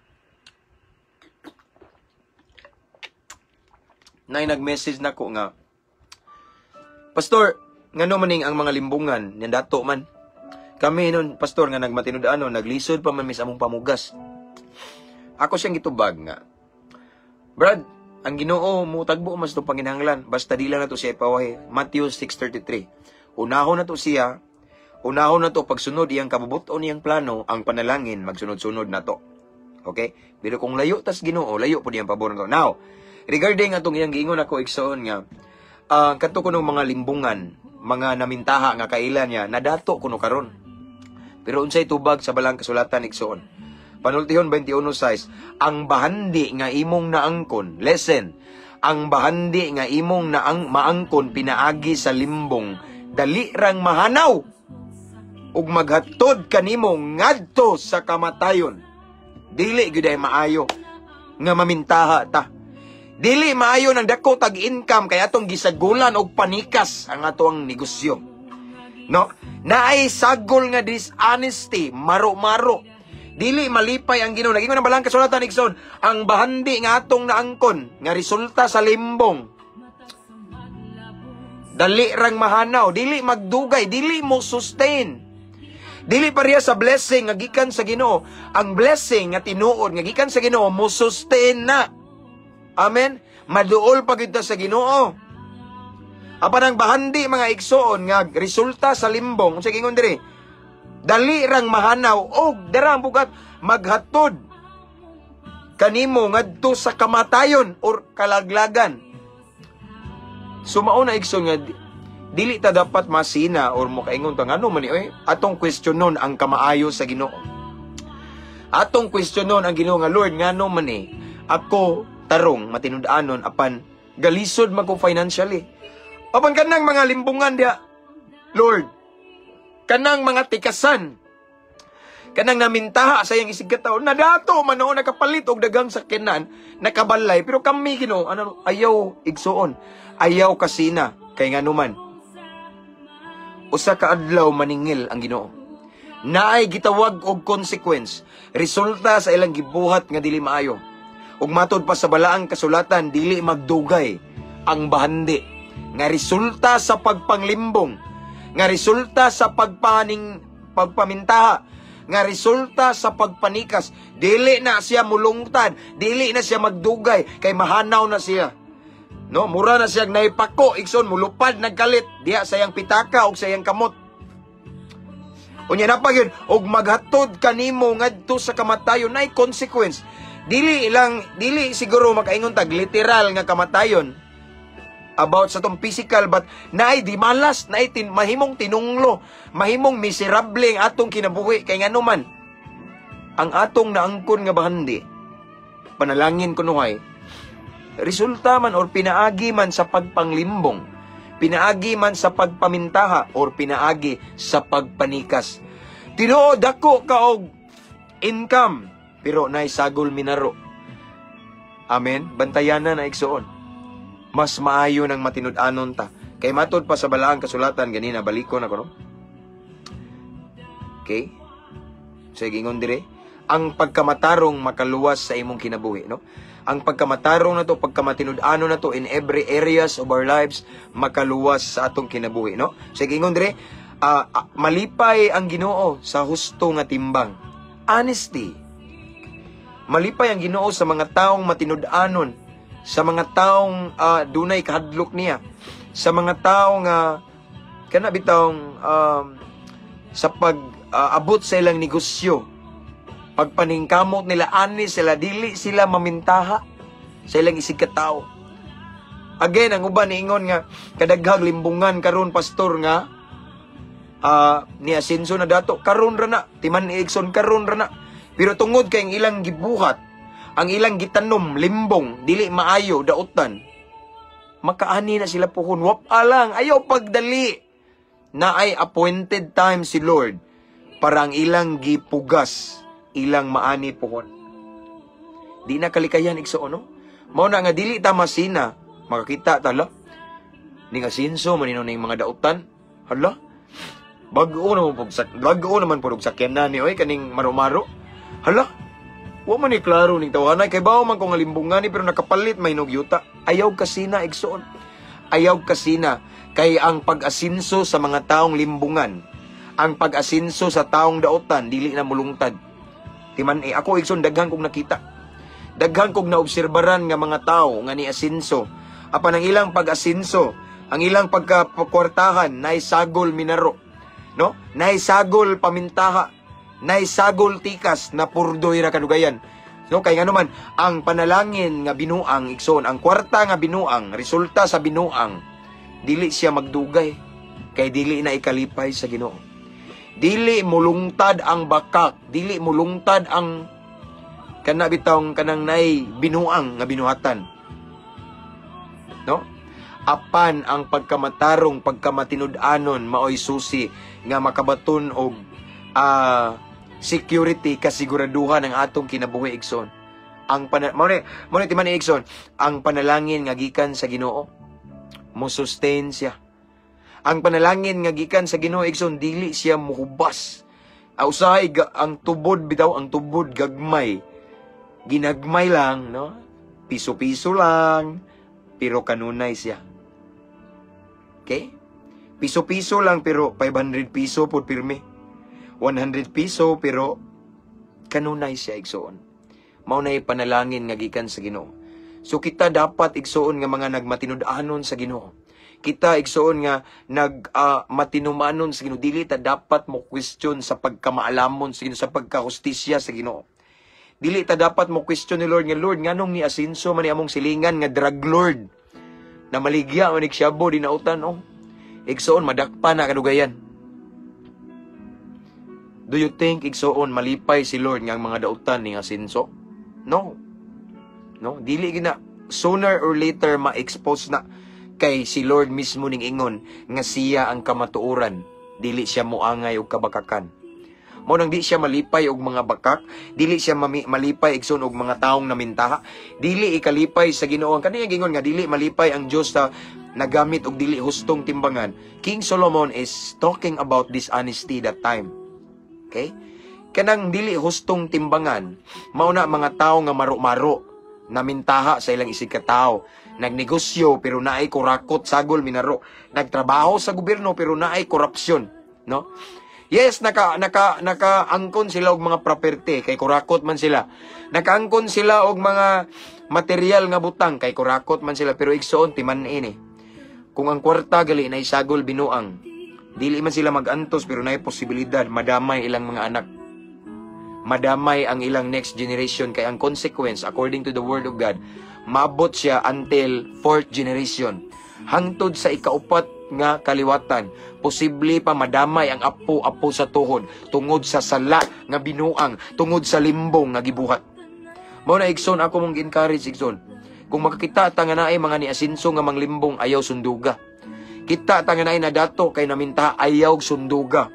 Nay nag-message nako nga, "Pastor, ngano maning ang mga limbungan nya dato man? Kami nun, pastor, nga nagmatinud-anon, naglisod pa man mis among pamugas." Ako siyang gitubag nga, "Brad, ang Ginoo mo tagbo mas itong panginahanglan, basta di lang nato siya ipawahi." Matthew 6:33. Unahon na to siya, unahon na to pagsunod iyang kabubuton, iyang plano, ang panalangin magsunod-sunod na to. Okay? Pero kung layo tas Ginoo, layo po diyang pabor na to. Now, regarding atong iyang giingon ako, igsoon, nga kato kuno mga limbungan, mga namintaha nga kaila niya, nadato kuno karon. Pero unsay tubag sa balang kasulatan, igsoon? Panultihon 21:6, ang bahandi nga imong naangkon, listen, ang bahandi nga imong maangkon pinaagi sa limbong, dali rang mahanaw ug maghatod kanimo ngadto sa kamatayon. Dili gyud ay maayo nga mamintaha ta. Dili maayo nang dako tag income kay atong gisagulan og panikas ang atoang negosyo. No? Naay sagol nga dishonesty, maro-maro. Dili malipay ang Ginoo. Nagingon ang balang kasulatan, igsoon, ang bahandi nga atong naangkon nga resulta sa limbong, dali rang mahanaw, dili magdugay, dili mo sustain. Dili pareha sa blessing nga gikan sa Ginoo. Ang blessing nga tinuod nga gikan sa Ginoo mo sustain na. Amen. Maduol pa gyud ta sa Ginoo. Apan ang bahandi, mga igsoon, nga resulta sa limbong, unsa gingon diri? Dali rang mahanaw og dara ang bugat, maghatod kanimo ngadto sa kamatayon or kalaglagan. So mao na, igsoon, nga dili ta dapat masina or mokaingon ta ngano man ni oy. Atong questionon ang kamaayo sa Ginoo. Atong questionon ang Ginoo nga, "Lord, ngano man ni ako tarong matinud-anon apan galisod man ko financially? Apan kanang mga limbungan diha, Lord, kanang mga tikasan, kanang namintaha sa iyang isig kataon, nadato man noon, nakapalit og dagang sakyanan, nakabalay, pero kami, Ginoo, ano?" Ayaw, igsoon, ayaw kasina, kay nganuman usa ka adlaw maningil ang Ginoo. Naay gitawag og consequence, resulta sa ilang gibuhat nga dili maayo. Ug matod pa sa balaang kasulatan, dili magdugay ang bahandi nga resulta sa pagpanglimbong, nga resulta sa pagpamintaha, nga resulta sa pagpanikas. Dili na siya mulungtad, dili na siya magdugay kay mahanaw na siya. No, mura na siya naipako, igsoon, mulupad nagkalit diha sa iyang pitaka og sa iyang kamot. Unya na pa gyud, og maghatod kanimo ngadto sa kamatayon, nay consequence. Dili lang, dili siguro makaingon tag literal nga kamatayon about sa tong physical, but naay di malas, naay mahimong tinunglo, mahimong miserable ang atong kinabuhi kay nganuman ang atong naangkon nga bahandi panalangin kunuhay resulta man or pinaagi man sa pagpanglimbong, pinaagi man sa pagpamintaha, or pinaagi sa pagpanikas. Tinuod dako ka og income pero nay sagol minaro. Amen. Bantayanan na, igsuon. Mas maayo nang matinud-anon ta. Kay matod pa sa balaang kasulatan ganina, balikon ako, no. Okay? So ingon dire, ang pagkamatarong makaluwas sa imong kinabuhi, no? Ang pagkamatarong na to, pagkamatinud-anon na to in every areas of our lives, makaluwas sa atong kinabuhi, no? So ingon dire, malipay ang Ginoo sa husto nga timbang. Honesty. Malipay ang Ginoo sa mga taong matinud-anon, sa mga taong dunay kahadlok niya, sa mga taong kana bitawng sa pag abot sa ilang negosyo, pagpaningkamot nila ani sila, dili sila mamintaha sa ilang isig katao. Again, ang uban niingon nga kadaghang limbungan karon, pastor, nga ni asenso na dato karon ra na timan ni igsoon, karon ra na. Pero tungod kay ang ilang gibuhat, ang ilang gitanom limbong, dili maayo, dautan, makaani na sila puhon. Wap lang, ayaw pagdali na ay appointed time si Lord para ang ilang gipugas ilang maani puhon. Di na kalikayan, igsoon, no? Mao na nga dili ta masina, makakita ta, hala. Ning asinso man ning mga dautan. Hala. Bag-o naman pud og sakyanan ni oy, kaning maro-maro. Hala. Wa man ni klaro ning tawanay kay bawo man ko nga limbungan ni pero nakapalit may nog yuta. Ayaw kasina, igsoon. Ayaw kasina kay ang pag-asinso sa mga taong limbungan, ang pag-asinso sa taong dautan, dili na mulungtad. Timan eh, ako, igsoon, daghan kong nakita. Daghan kong naobserbaran nga mga tao nga ni asinso. Apan ang ilang pag-asinso, ang ilang pagkakwartahan, naisagol minaro. No? Naisagol pamintaha, naisagol tikas na purdoy ra kadugayan. No, kay ngano man ang panalangin nga binuang, igsoon, ang kwarta nga binuang, resulta sa binuang, dili siya magdugay kay dili na ikalipay sa Ginoo. Dili mulungtad ang bakak, dili mulungtad ang kana bitawng kanang nay binuang nga binuhatan. No? Apan ang pagkamatarong, pagkamatinud-anon maoy susi nga makabaton og security, kasiguraduhan ang atong kinabuhi, igsoon. Ang pana mao ni timan ni, igsoon, ang panalangin nga gikan sa Ginoo mo sustain siya. Ang panalangin nga gikan sa Ginoo, igsoon, dili siya muhubas. Usahay ang tubod bitaw, ang tubod gagmay. Ginagmay lang, no? Piso-piso lang, pero kanunay siya. Okay? Piso-piso lang pero 500 piso pod pirmi. 100 piso pero kanunay siya, igsoon. Mao na panalangin nga gikan sa Ginoo. So kita dapat, igsoon, nga mga nagmatinud-anon sa Ginoo. Kita, igsoon, nga nag matinumanon sa Ginoo, dili ta dapat mo question sa pagkamaalamon sa Ginoo, sa pagkahustisya sa Ginoo. Dili ta dapat mo question ni Lord nga, "Lord, nganong ni asinso man ni among silingan nga drug lord na maligya man shabu dinautan?" Oh. Igsoon, madakpa na kadugayan. Do you think, igsoon, malipay si Lord nga ang mga dautan ni asinso? No. No, dili gina, sooner or later ma-expose na kay si Lord mismo ning ingon nga siya ang kamatuoran, dili siya moangay og kabakakan. Mao nang di siya malipay og mga bakak, dili siya malipay, igsoon, og mga taong namintaha, dili ikalipay sa Ginoo. Ang kaniyang gingon nga dili malipay ang Dios sa nagamit og dili hustong timbangan. King Solomon is talking about dishonesty that time. Okay? Kanang dili hustong timbangan, mao na mga tao nga maro-maro, namintaha sa ilang isig katao, nagnegosyo pero naay kurakot, sagol minaro, nagtrabaho sa gobyerno pero naay korupsyon, no? Yes, naka nakaangkon sila og mga property kay kurakot man sila. Nakaangkon sila og mga material nga butang kay kurakot man sila, pero igsoon, timan-i ni. Kung ang kwarta gali na isagol binuang, dili man sila magantos pero naay posibilidad madamay ilang mga anak. Madamay ang ilang next generation kay ang consequence, according to the word of God, mabot siya until fourth generation. Hangtod sa ikaupat nga kaliwatan, posible pa madamay ang apo-apo sa tuhod tungod sa sala nga binuang, tungod sa limbong nga gibuhat. Mao na, igsoon, ako mong gi-encourage, igsoon. Kung makakita ta nga naay mga niasinso nga manglimbong, ayaw sunduga. Kita ta nga naay nadato kay naminta, ayaw sunduga.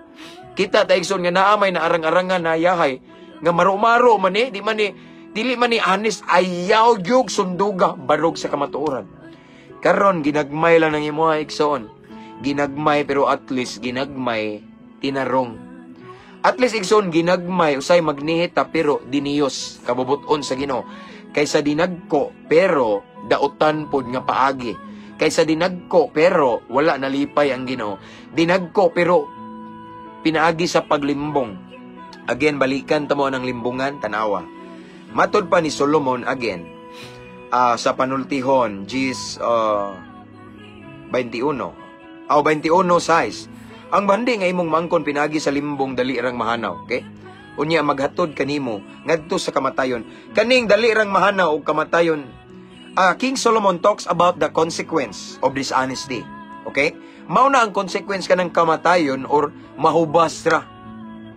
Kita ta, igsoon, nga naa may naarang-arangan na yahay nga maro-maro man ni, di man ni dili man ni honest, ayaw gyud sunduga, barog sa kamatuoran. Karon ginagmay lang ng imuha, igsoon. Ginagmay, pero at least ginagmay tinarong. At least, igsoon, ginagmay usay magnihita pero diniyos kabubuton sa Ginoo kaysa dinagko pero dautan pod nga paagi. Kaysa dinagko pero wala nalipay ang Ginoo. Dinagko pero pinaagi sa paglimbong. Again, balikan ta mo ang limbungan, tanawa. Matod pa ni Solomon again, sa panultihon, Gis 21. Aw, 21 size. Ang bahandi nga imong mangkon pinagi sa limbong dali rang mahanaw, okay? Unya maghatod kanimo ngadto sa kamatayon. Kaning dali rang mahanaw og kamatayon, King Solomon talks about the consequence of dishonesty. Okay? Mao na ang consequence kanang kamatayon or mahubas ra.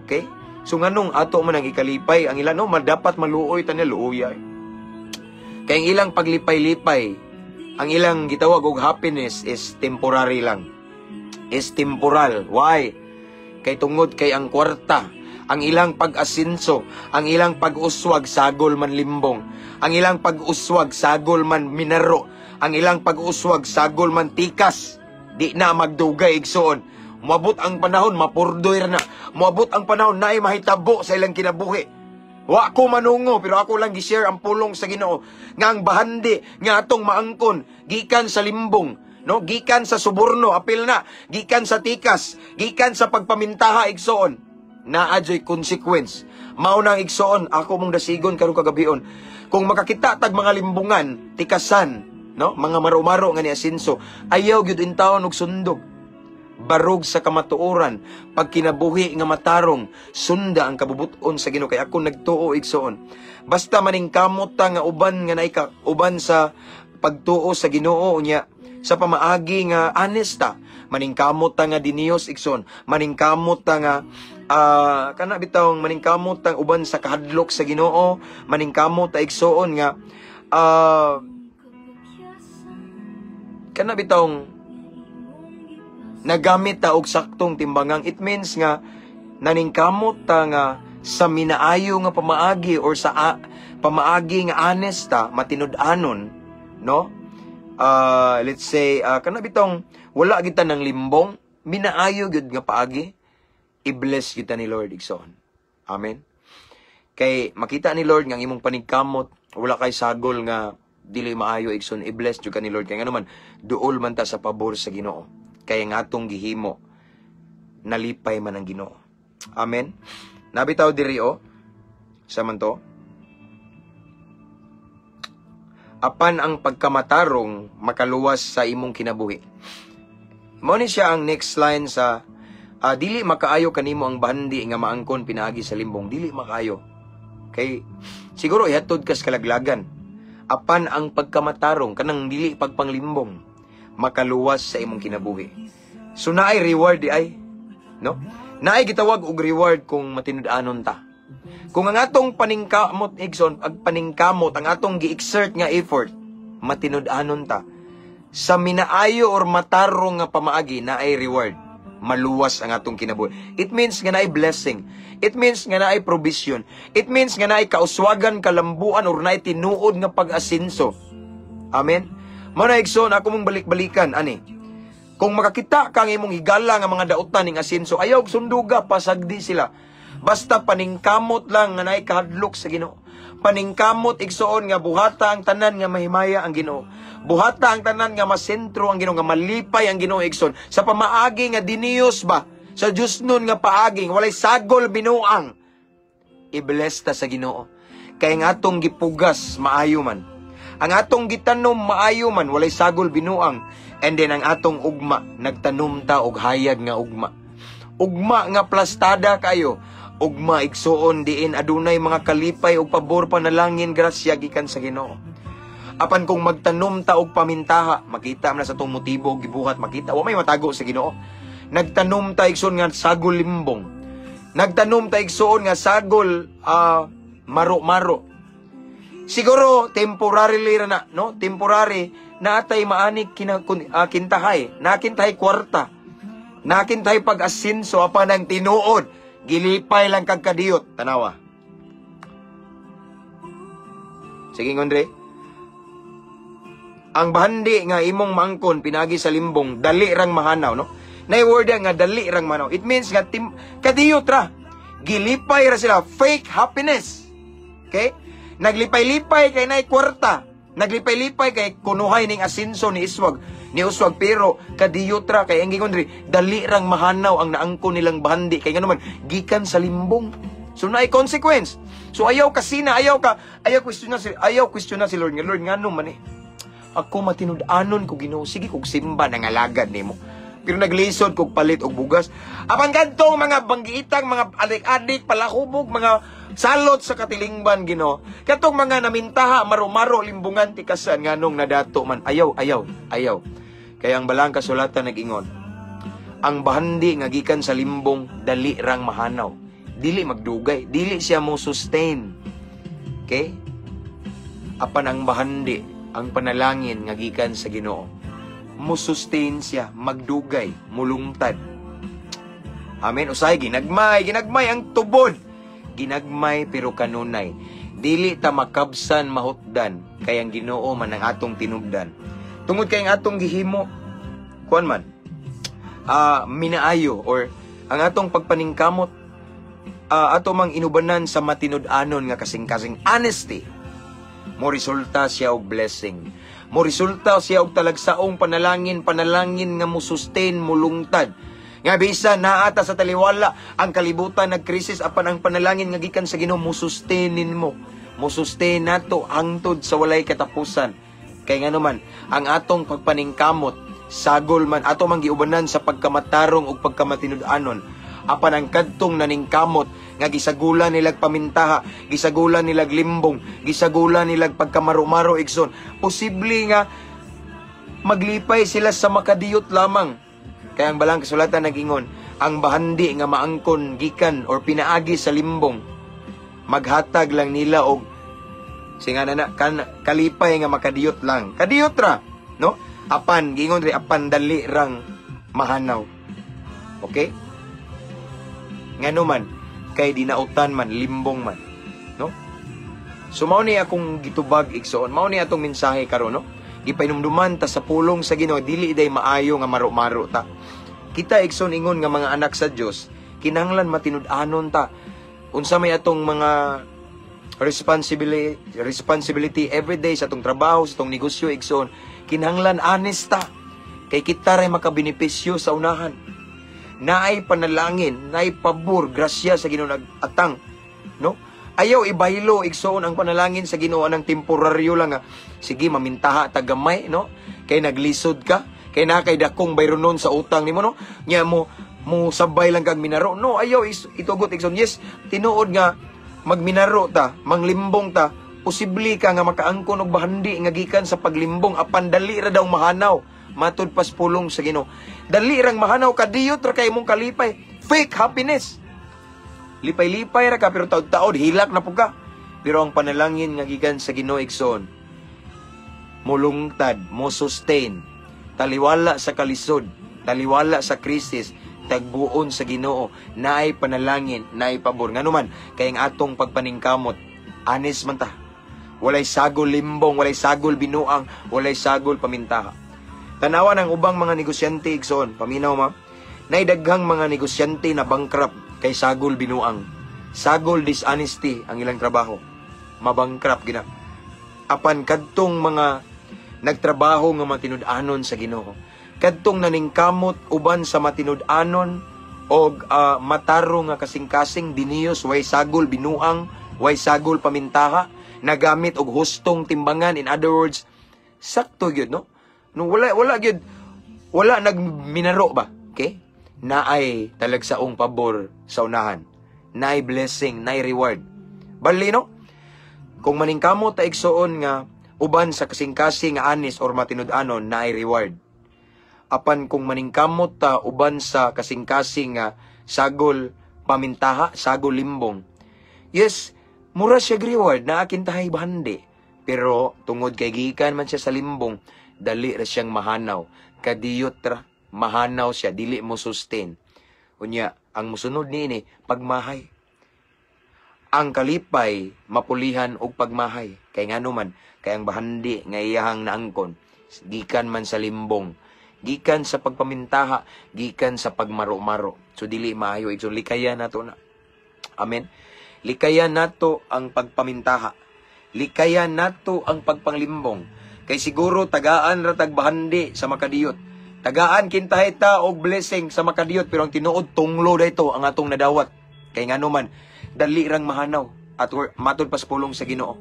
Okay? So nganong ato man ang ikalipay ang ilan, no, dapat maluoy ta niya, luoya. Kay ang ilang paglipay-lipay, ang ilang gitawag og happiness is temporary lang. Is temporal. Why? Kay tungod kay ang kwarta, ang ilang pag-asinso, ang ilang pag-uswag sagol man limbong, ang ilang pag-uswag sagol man minaro, ang ilang pag-uswag sagol man tikas. Di na magdugay, igsoon. Moabot ang panahon, mapurdoy ra na. Moabot ang panahon, naay mahitabo sa ilang kinabuhi. Wa ko manungo, pero ako lang gi-share ang pulong sa Ginoo nga ang bahandi nga atong maangkon gikan sa limbong, no, gikan sa suborno, apil na, gikan sa tikas, gikan sa pagpamintaha, igsoon, naa joy consequence. Mao nang, igsoon, ako mong dasigon karong kagabion. Kung makakita tag mga limbungan, tikasan, no, mga maro-maro nga ni asinso, ayaw gyud intawon og sundog. Barog sa kamatuoran, pagkinabuhi nga matarong, sunda ang kabubuton sa Ginoo kay ako nagtuo, igsoon. Basta maningkamot ta nga uban nga naika uban sa pagtuo sa Ginoo unya sa pamaagi nga honesta, maningkamot ta nga diniyos, igsoon, maningkamot ta nga kana bitawng maningkamot ta uban sa kahadlok sa Ginoo, maningkamot ta, igsoon, nga kana bitawng nagamit ta og saktong timbangang. It means nga naningkamot ta nga sa minaayo nga pamaagi or sa pamaagi nga honest ta, matinud-anon, no? Let's say kana bitong wala kita ng limbong, minaayo gyud nga paagi, i-bless kita ni Lord, igsoon. Amen. Kay makita ni Lord nga ang imong panigkamot wala kay sagol nga dili maayo, igsoon, i-bless jud ka ni Lord kay ngano man duol man ta sa pabor sa Ginoo. Kay ang atong gihimo nalipay man ang Ginoo. Amen. Nabitaw diri o sa man to. Apan ang pagkamatarong makaluwas sa imong kinabuhi. Mao ni siya ang next line sa dili makaayo kanimo ang bahandi nga maangkon pinaagi sa limbong, dili makaayo. Kay siguro ihatod kas kalaglagan. Apan ang pagkamatarong, kanang dili pagpanglimbong, makaluwas sa imong kinabuhi. So naay reward di ay, no? Naay gitawag og reward kung matinud-anon ta. Kung ang atong paningkamot, igsoon, ag paningkamot, ang atong gi-exert nga effort, matinud-anon ta sa minaayo or matarong nga pamaagi, naay reward. Maluwas ang atong kinabuhi. It means nga naay blessing. It means nga naay provision. It means nga naay kauswagan, kalambuan, or naay tinuod nga pag-asinso. Amen? Mao na, igsoon, ako mong balik-balikan, ani. Kung makakita ka ang imong higala nga mga dautan ning asinso, ayaw sunduga, pasagdi sila. Basta paningkamot lang nga naay kahadlok sa Ginoo. Paningkamot, igsoon, nga buhata ang tanan nga mahimaya ang Ginoo. Buhata ang tanan nga masentro ang Ginoo, nga malipay ang Ginoo, igsoon. Sa pamaagi nga diniyos ba, sa Diyos nun nga paaging walay sagol binuang, i-bless ta sa Ginoo. Kay ang atong gipugas maayo man. Ang atong gitanom maayo man, walay sagol binuang. And then ang atong ugma, nagtanom ta og hayag nga ugma. Ugma nga plastada kayo. Ugma, igsuon, diin adunay mga kalipay ug pabor, panalangin, grasya gikan sa Ginoo. Apan kung magtanom ta og pamintaha, makita man na sa tong motibo gibuhat, makita, wa may matago sa Ginoo. Nagtanom ta, igsoon, nga sagol limbong. Nagtanom ta, igsoon, nga sagol maro-maro. Siguro temporarily ra na, no? Temporary naatay maani kina, kintahay, nakintahay kwarta. Nakintahay pag-asinso, apan ang tinuod gilipay lang kag kadiyot. Tanawa. Sige, Ngondre. Ang bahandi nga imong maangkon pinagi sa limbong, dali rang mahanaw, no? Nay word nga dali rang mahanaw. It means nga kadiyot ra. Gilipay ra sila, fake happiness. Okay? Naglipay-lipay kay nay kwarta. Naglipay-lipay kay kunuhay ning asinso ni Iswag, ni Uswag, pero kadiyot ra kay ang gingon diri, dali rang mahanaw ang naangkon nilang bahandi kay ngano man gikan sa limbong. So naay consequence. So ayaw kasina, ayaw ka, ayaw question na si Lord nga, "Lord, ngano man eh? Ako matinud-anon ko, Ginoo, sige kog simba, nangalagad nimo. Pero naglisod kog palit og bugas." Apan kadtong mga banggiitang, mga adik-adik, palahubog, mga salot sa katilingban, Ginoo. Katong mga namintaha, marumaro, limbungan, tikasan, nganong nadato man. Ayaw, ayaw, ayaw. Kaya ang balang kasulatan nag-ingon, ang bahandi nga gikan sa limbong, dali rang mahanaw. Dili magdugay, dili siya mo sustain. Okay? Apan ang bahandi, ang panalangin nga gikan sa Ginoo, mo sustain siya, magdugay, mulungtad. Amen. Usay ginagmay, ginagmay ang tubod. Ginagmay pero kanunay. Dili ta makabsan mahutdan kay ang Ginoo man ang atong tinubdan. Tungod kay ang atong gihimo kuan man minaayo or ang atong pagpaningkamot, ato mang inubanan sa matinud-anon nga kasing-kasing, honesty, mo resulta siya og blessing. Mo resulta siya og talagsaong panalangin, panalangin nga mo sustain, mulungtad. Nga bisa naata sa taliwala, ang kalibutan nagkrisis, apan ang panalangin nga gikan sa Ginoo mo sustainin mo. Mo sustain nato hangtod sa walay katapusan. Kay ngano man, ang atong pagpaningkamot, sagol man ato mang giubanan sa pagkamatarong ug pagkamatinud-anon. Apan ang kadtong naningkamot nga gisagulan nilag pamintaha, gisagulan nilag limbong, gisagulan nilag pagkamarumaro, igsoon, posible nga maglipay sila sa makadiyot lamang. Kaya ang balang kasulatan nag-ingon, ang bahandi nga maangkon gikan or pinaagi sa limbong, maghatag lang nila og singa na kan, kalipay nga makadiyot lang. Kadiyot ra, no? Apan gingon ri, apan dali rang mahanaw. Okay? Ngano man, kay dinautan man, limbong man, no? So mao ni akong gitubag, igsoon, mao ni atong mensahe karon, no? Gipainumduman ta sa pulong sa Ginoo, dili day maayo nga maro-maro ta. Kita, igsoon, ingon nga mga anak sa Dios, kinahanglan matinud-anon ta. Unsa may atong mga responsibility everyday sa atong trabaho, sa atong negosyo, igsoon, kinahanglan honest ta. Kay kita ray makabenepisyo sa unahan. Naay panalangin, naay pabor, grasya sa Ginoo nag-atang, no? Ayaw ibaylo, igsoon, ang panalangin sa Ginoo ng temporaryo lang nga. Sige, mamintaha ta gamay, no? Kay naglisod ka, kay naa kay dakong bayronon sa utang nimo, no? Nya mo mo sabay lang kag minaro. No, ayaw itugot, igsoon. Yes, tinuod nga magminaro ta, manglimbong ta, posible ka nga makaangkon og bahandi nga gikan sa paglimbong, apan dali ra daw mahanaw. Matud pas pulong sa Ginoo. Dali rang mahanaw, kadiyot ra kay imong kalipay. Fake happiness. Lipay-lipay ra ka pero taod-taod hilak na pud ka. Pero ang panalangin nga gikan sa Ginoo, igsoon, mulungtad, mo sustain, taliwala sa kalisod, taliwala sa krisis, tagbuon sa Ginoo, naay panalangin, naay pabor. Ngano man, kay ang atong pagpaningkamot, honest man ta. Walay sagol limbong, walay sagol binuang, walay sagol pamintaha. Tanawa ng ubang mga negosyante, igsoon, paminaw ma, naidaghang mga negosyante na bankrupt kay sagol binuang. Sagol dishonesty ang ilang trabaho. Mabangkrap gina. Apan kadtong mga nagtrabaho nga matinud-anon sa Ginoo, kadtong naningkamot uban sa matinud-anon og matarong nga kasing-kasing diniyos, way sagol binuang, way sagol pamintaha, nagamit og hustong timbangan, in other words, sakto gyud, no? No, wala gyud, wala nagminaro ba? Okay? Naay talagsaong pabor sa unahan. Naay blessing, naay reward. Bali, no? Kung maningkamot ta, igsoon, nga uban sa kasing-kasing nga honest or matinud-anon, naay reward. Apan kung maningkamot ta uban sa kasing-kasing nga sagol pamintaha, sagol limbong, yes, mura siya reward, naa kintahay bahandi. Pero tungod kay gikan man siya sa limbong, dali ra siyang mahanaw. Kadiyot ra, mahanaw siya, dili mo sustain. Unya, ang musunod niini, pagmahay. Ang kalipay mapulihan og pagmahay. Kay ngano man, kay ang bahandi nga iyahang naangkon, gikan man sa limbong, gikan sa pagpamintaha, gikan sa pagmaro-maro. So dili maayo, igsoon, likayan nato na. Amen. Likayan nato ang pagpamintaha. Likayan nato ang pagpanglimbong. Kay siguro tagaan ra tag bahandi sa makadiyot. Tagaan kintahay ta og blessing sa makadiyot, pero ang tinuod, tunglo dayto ang atong nadawat. Kay ngano man, dali rang mahanaw at matod pas pulong sa Ginoo.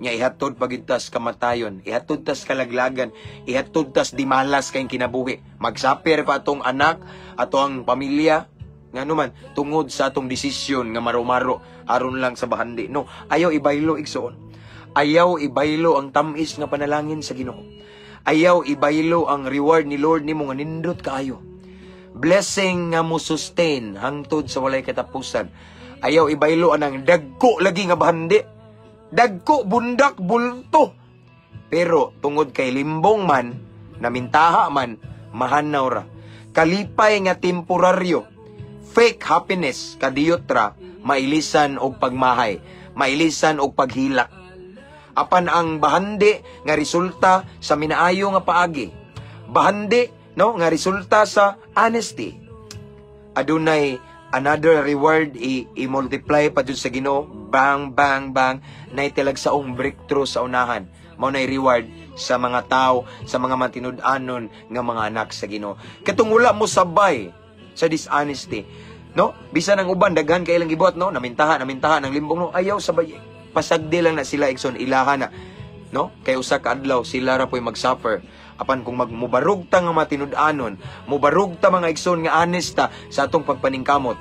Nya ihatod pagid tas kamatayon, ihatod tas kalaglagan, ihatod tas dimalas kay kinabuhi. Magsuffer pa atong anak, ato ang pamilya, ngano man, tungod sa atong desisyon nga maro-maro aron lang sa bahandi. No, ayaw ibaylo, igsoon. Ayaw ibaylo ang tamis nga panalangin sa Ginoo. Ayaw ibaylo ang reward ni Lord nimo nga nindot kaayo. Blessing nga mo sustain hangtod sa walay katapusan. Ayaw ibaylo anang dagko lagi nga bahandi. Dagko, bundak, bulto. Pero tungod kay limbong man, namintaha man, mahanaw ra. Kalipay nga temporaryo. Fake happiness, kadiyot ra, mailisan og pagmahay, mailisan og paghilak. Apan ang bahandi nga resulta sa minaayo nga paagi. Bahandi, no, nga resulta sa honesty. Adunay another reward i-multiply pa jud sa Ginoo. Bang, bang, bang, nay talagsaong breakthrough sa unahan. Mao nay reward sa mga tao, sa mga matinud-anon nga mga anak sa Ginoo. Katong wala mo sabay sa dishonesty, no? Bisan ang uban daghan kay ilang gibuhat, no? Namintaha, namintaha ng limbong, no? Ayaw sabay. Pasagdi lang na sila, igsoon, ilaha na, no? Kay usa ka adlaw sila ra po'y magsuffer. Apan kung magmubarog ta nga matinud-anon, mubarog ta, mga igsoon, nga honest ta sa atong pagpaningkamot,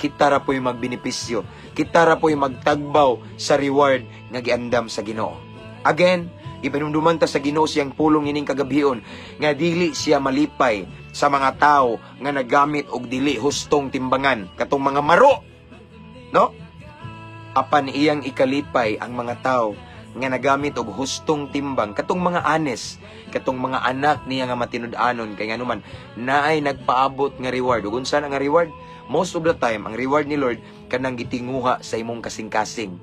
kita ra po'y magbenepisyo. Kita ra po'y magtagbaw sa reward nga giandam sa Ginoo. Again, ipanumduman ta sa Ginoo siyang pulong ining kagabhion nga dili siya malipay sa mga tao nga nagamit og dili hustong timbangan, katong mga maro, no? Apan iyang ikalipay ang mga tao nga nagamit og hustong timbang, katong mga honest, katong mga anak niya nga matinud-anon. Kay nganuman, naay nagpaabot nga reward. Ug unsa na nga reward? Most of the time, ang reward ni Lord kanang gitinguha sa imong kasing-kasing.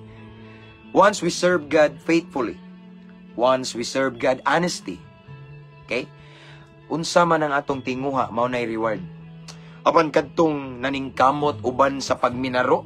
Once we serve God faithfully, once we serve God honesty, okay, unsa man ang atong tinguha, mao nay reward. Apan kadtong naningkamot uban sa pagminaro,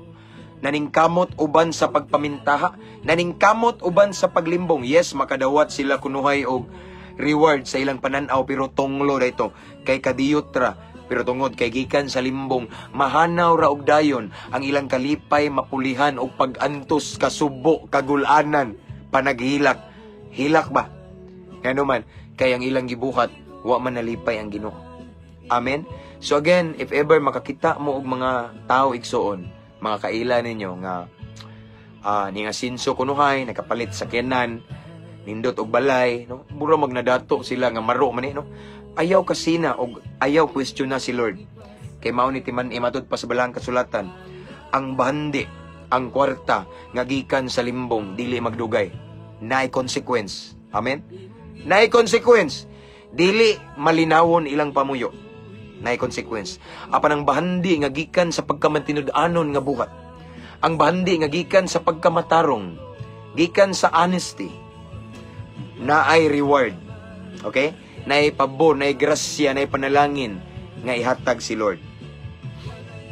naningkamot uban sa pagpamintaha, naningkamot uban sa paglimbong, yes, makadawat sila kunuhay og reward sa ilang pananaw, pero tonglo dayto kay kadiyot ra. Pero tungod kay gikan sa limbong, mahanaw ra og dayon ang ilang kalipay, mapulihan og pag-antos, kasubo, kagulanan, panaghilak. Hilak ba? Ngano man, kay ang ilang gibuhat, wa man nalipay ang Ginoo. Amen. So again, if ever makakita mo og mga tao, igsuon, mga kaila ninyo nga ning asinso kunuhay, nakapalit sa kenan, nindot og balay, no? Mura magnadato sila nga maro man eh, no? Ayaw kasina og ayaw question na si Lord. Kay mao ni timan imatud pa sa balang kasulatan, ang bahandi, ang kwarta nga gikan sa limbong, dili magdugay. Naay consequence. Amen. Naay consequence. Dili malinawon ilang pamuyo. Naay consequence. Apan ang bahandi nga gikan sa pagkamatinud-anon nga buhat, ang bahandi nga gikan sa pagkamatarong, gikan sa honesty, naay reward. Okay? Naay pabor, naay grasya, naay panalangin nga ihatag si Lord.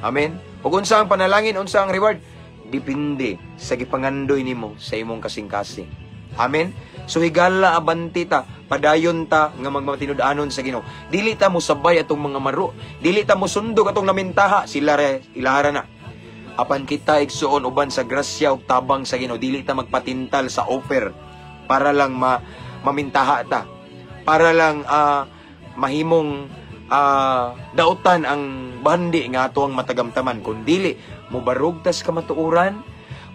Amen. Ug unsa ang panalangin, unsa ang reward? Depende sa gipangandoy nimo sa imong kasing-kasing. Amen. So higala, abanti ta, padayon ta nga magmatinud-anon sa Ginoo. Dili ta mosabay atong mga maro, dili ta mosundog atong namintaha, sila re ilahara na. Apan kita, igsuon, uban sa grasya ug tabang sa Ginoo, dili ta magpatintal sa offer para lang mamintaha ta. Para lang mahimong dautan ang bandi nga ato ang matagamtaman, kun dili mobarog tas kamatuoran,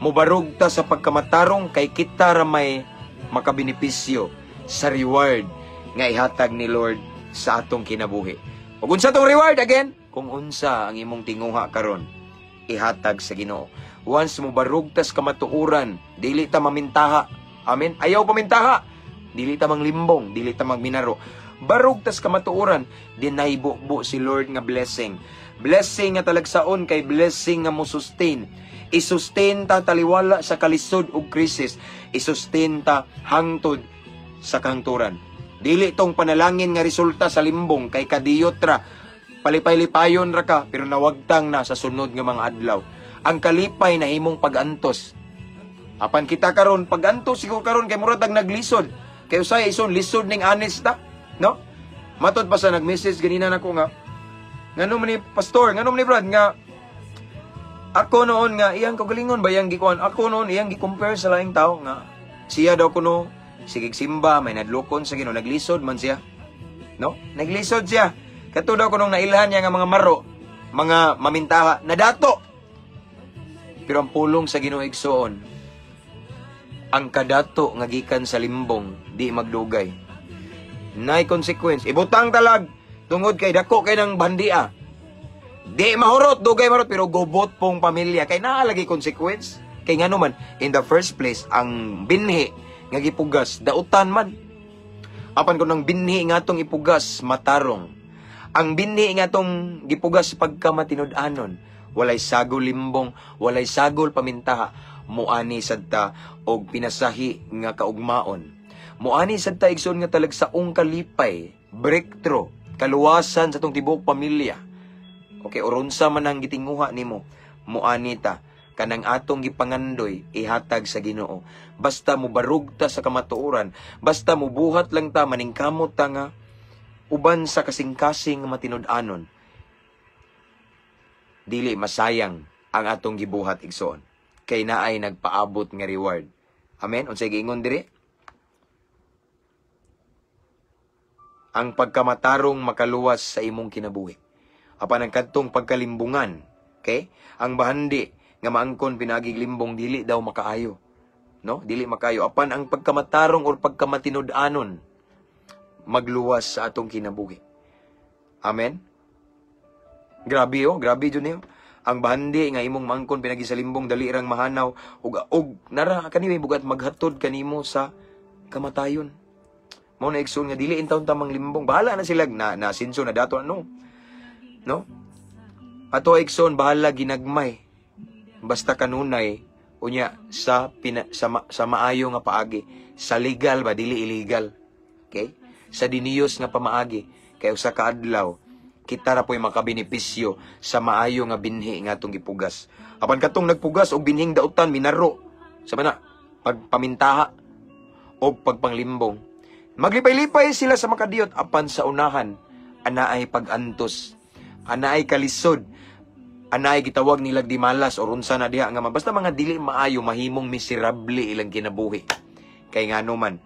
mobarog ta sa pagkamatarong, kay kita ra may makabenepisyo sa reward nga ihatag ni Lord sa atong kinabuhi. Ug unsa tong reward again? Kung unsa ang imong tinguha karon, ihatag sa Ginoo. Once mobarog tas kamatuoran, dili ta mamintaha. Amen. Ayaw pamintaha. Dili ta manglimbong, dili ta magminaro. Barog tas kamatuoran, dinay bubo si Lord nga blessing. Blessing nga talagsaon kay blessing nga mo sustain. I-sustain ta taliwala sa kalisod ug krisis. I-sustain ta hangtod sa kahangturan. Dili tong panalangin nga resulta sa limbong kay kadiyot ra. Palipay-lipayon ra ka pero nawagtang na sa sunod nga mga adlaw. Ang kalipay na imong pag-antos. Apan kita karon pag-antos siguro karon kay murag tag naglisod. Kay usay ison lisod ning honest ta, no? Matod pa sa nag-message ganina nako nga ngano man ni pastor, ngano man ni Brad nga ako noon nga iyang kagalingon ba iyang gikuan, ako noon iyang gi-compare sa laing tao nga siya daw kuno sige simba may nadlokon sa Ginoo, naglisod man siya. No? Naglisod siya. Kato daw kunong nailhan niya nga mga maro, mga mamintaha, nadato. Pero ang pulong sa Ginoo, igsoon, ang kadato nga gikan sa limbong di magdugay. Nay consequence. Ibutang talag tungod kay dako kay ng bandia. Di mahurot, dugay mahurot, pero gobot pong pamilya kay naa lagi consequence. Kay ngano man, in the first place, ang binhi nga gipugas dautan man. Apan kun ang binhi nga atong ipugas matarong. Ang binhi nga atong gipugas pagka matinud-anon, walay sagol limbong, walay sagol pamintaha, muani sadta og pinasahi nga kaugmaon. Muani sadta, igsoon, nga talagsaong kalipay, breakthrough, kaluwasan sa tong tibuok pamilya. Okay, orunsa man ang gitinguha nimo, muani ta kanang atong gipangandoy ihatag sa Ginoo. Basta mobarug ta sa kamatuoran, basta mobuhat lang ta, maningkamot ta nga uban sa kasing-kasing nga matinud-anon. Dili masayang ang atong gibuhat, igsoon. Kay naay nagpaabot nga reward. Amen. Unsay giingon diri? Ang pagkamatarong makaluwas sa imong kinabuhi. Apan ang kadtong pagkalimbungan, okay? Ang bahandi nga maangkon pinaagig limbong dili daw makaayo. No? Dili makaayo. Apan ang pagkamatarong or pagkamatinud-anon magluwas sa atong kinabuhi. Amen. Grabe oh, grabe jud niyo. Ang bahandi nga imong maangkon pinagi sa limbong dali rang mahanaw ug og nara kani may bugat maghatod kanimo sa kamatayon. Mao na, igsoon, nga dili intawon tamang limbong. Bahala na sila na na sinso na dato ano. No? Ato, igsoon, bahala ginagmay. Basta kanunay unya sa pina, sa, ma, sa maayo nga paagi, sa legal ba, dili illegal. Okay? Sa diniyos nga pamaagi kay usa ka adlaw kita ra po'y makabenepisyo sa maayo nga binhi nga atong gipugas. Apan katong nagpugas og binhing dautan, minaro sa mana pagpamintaha og pagpanglimbong. Maglipay-lipay sila sa makadiyot apan sa unahan anaay pag-antos, anaay kalisod, anaay gitawag nilag dimalas or unsa na diha nga basta mga dili maayo, mahimong miserable ilang kinabuhi. Kay ngano man,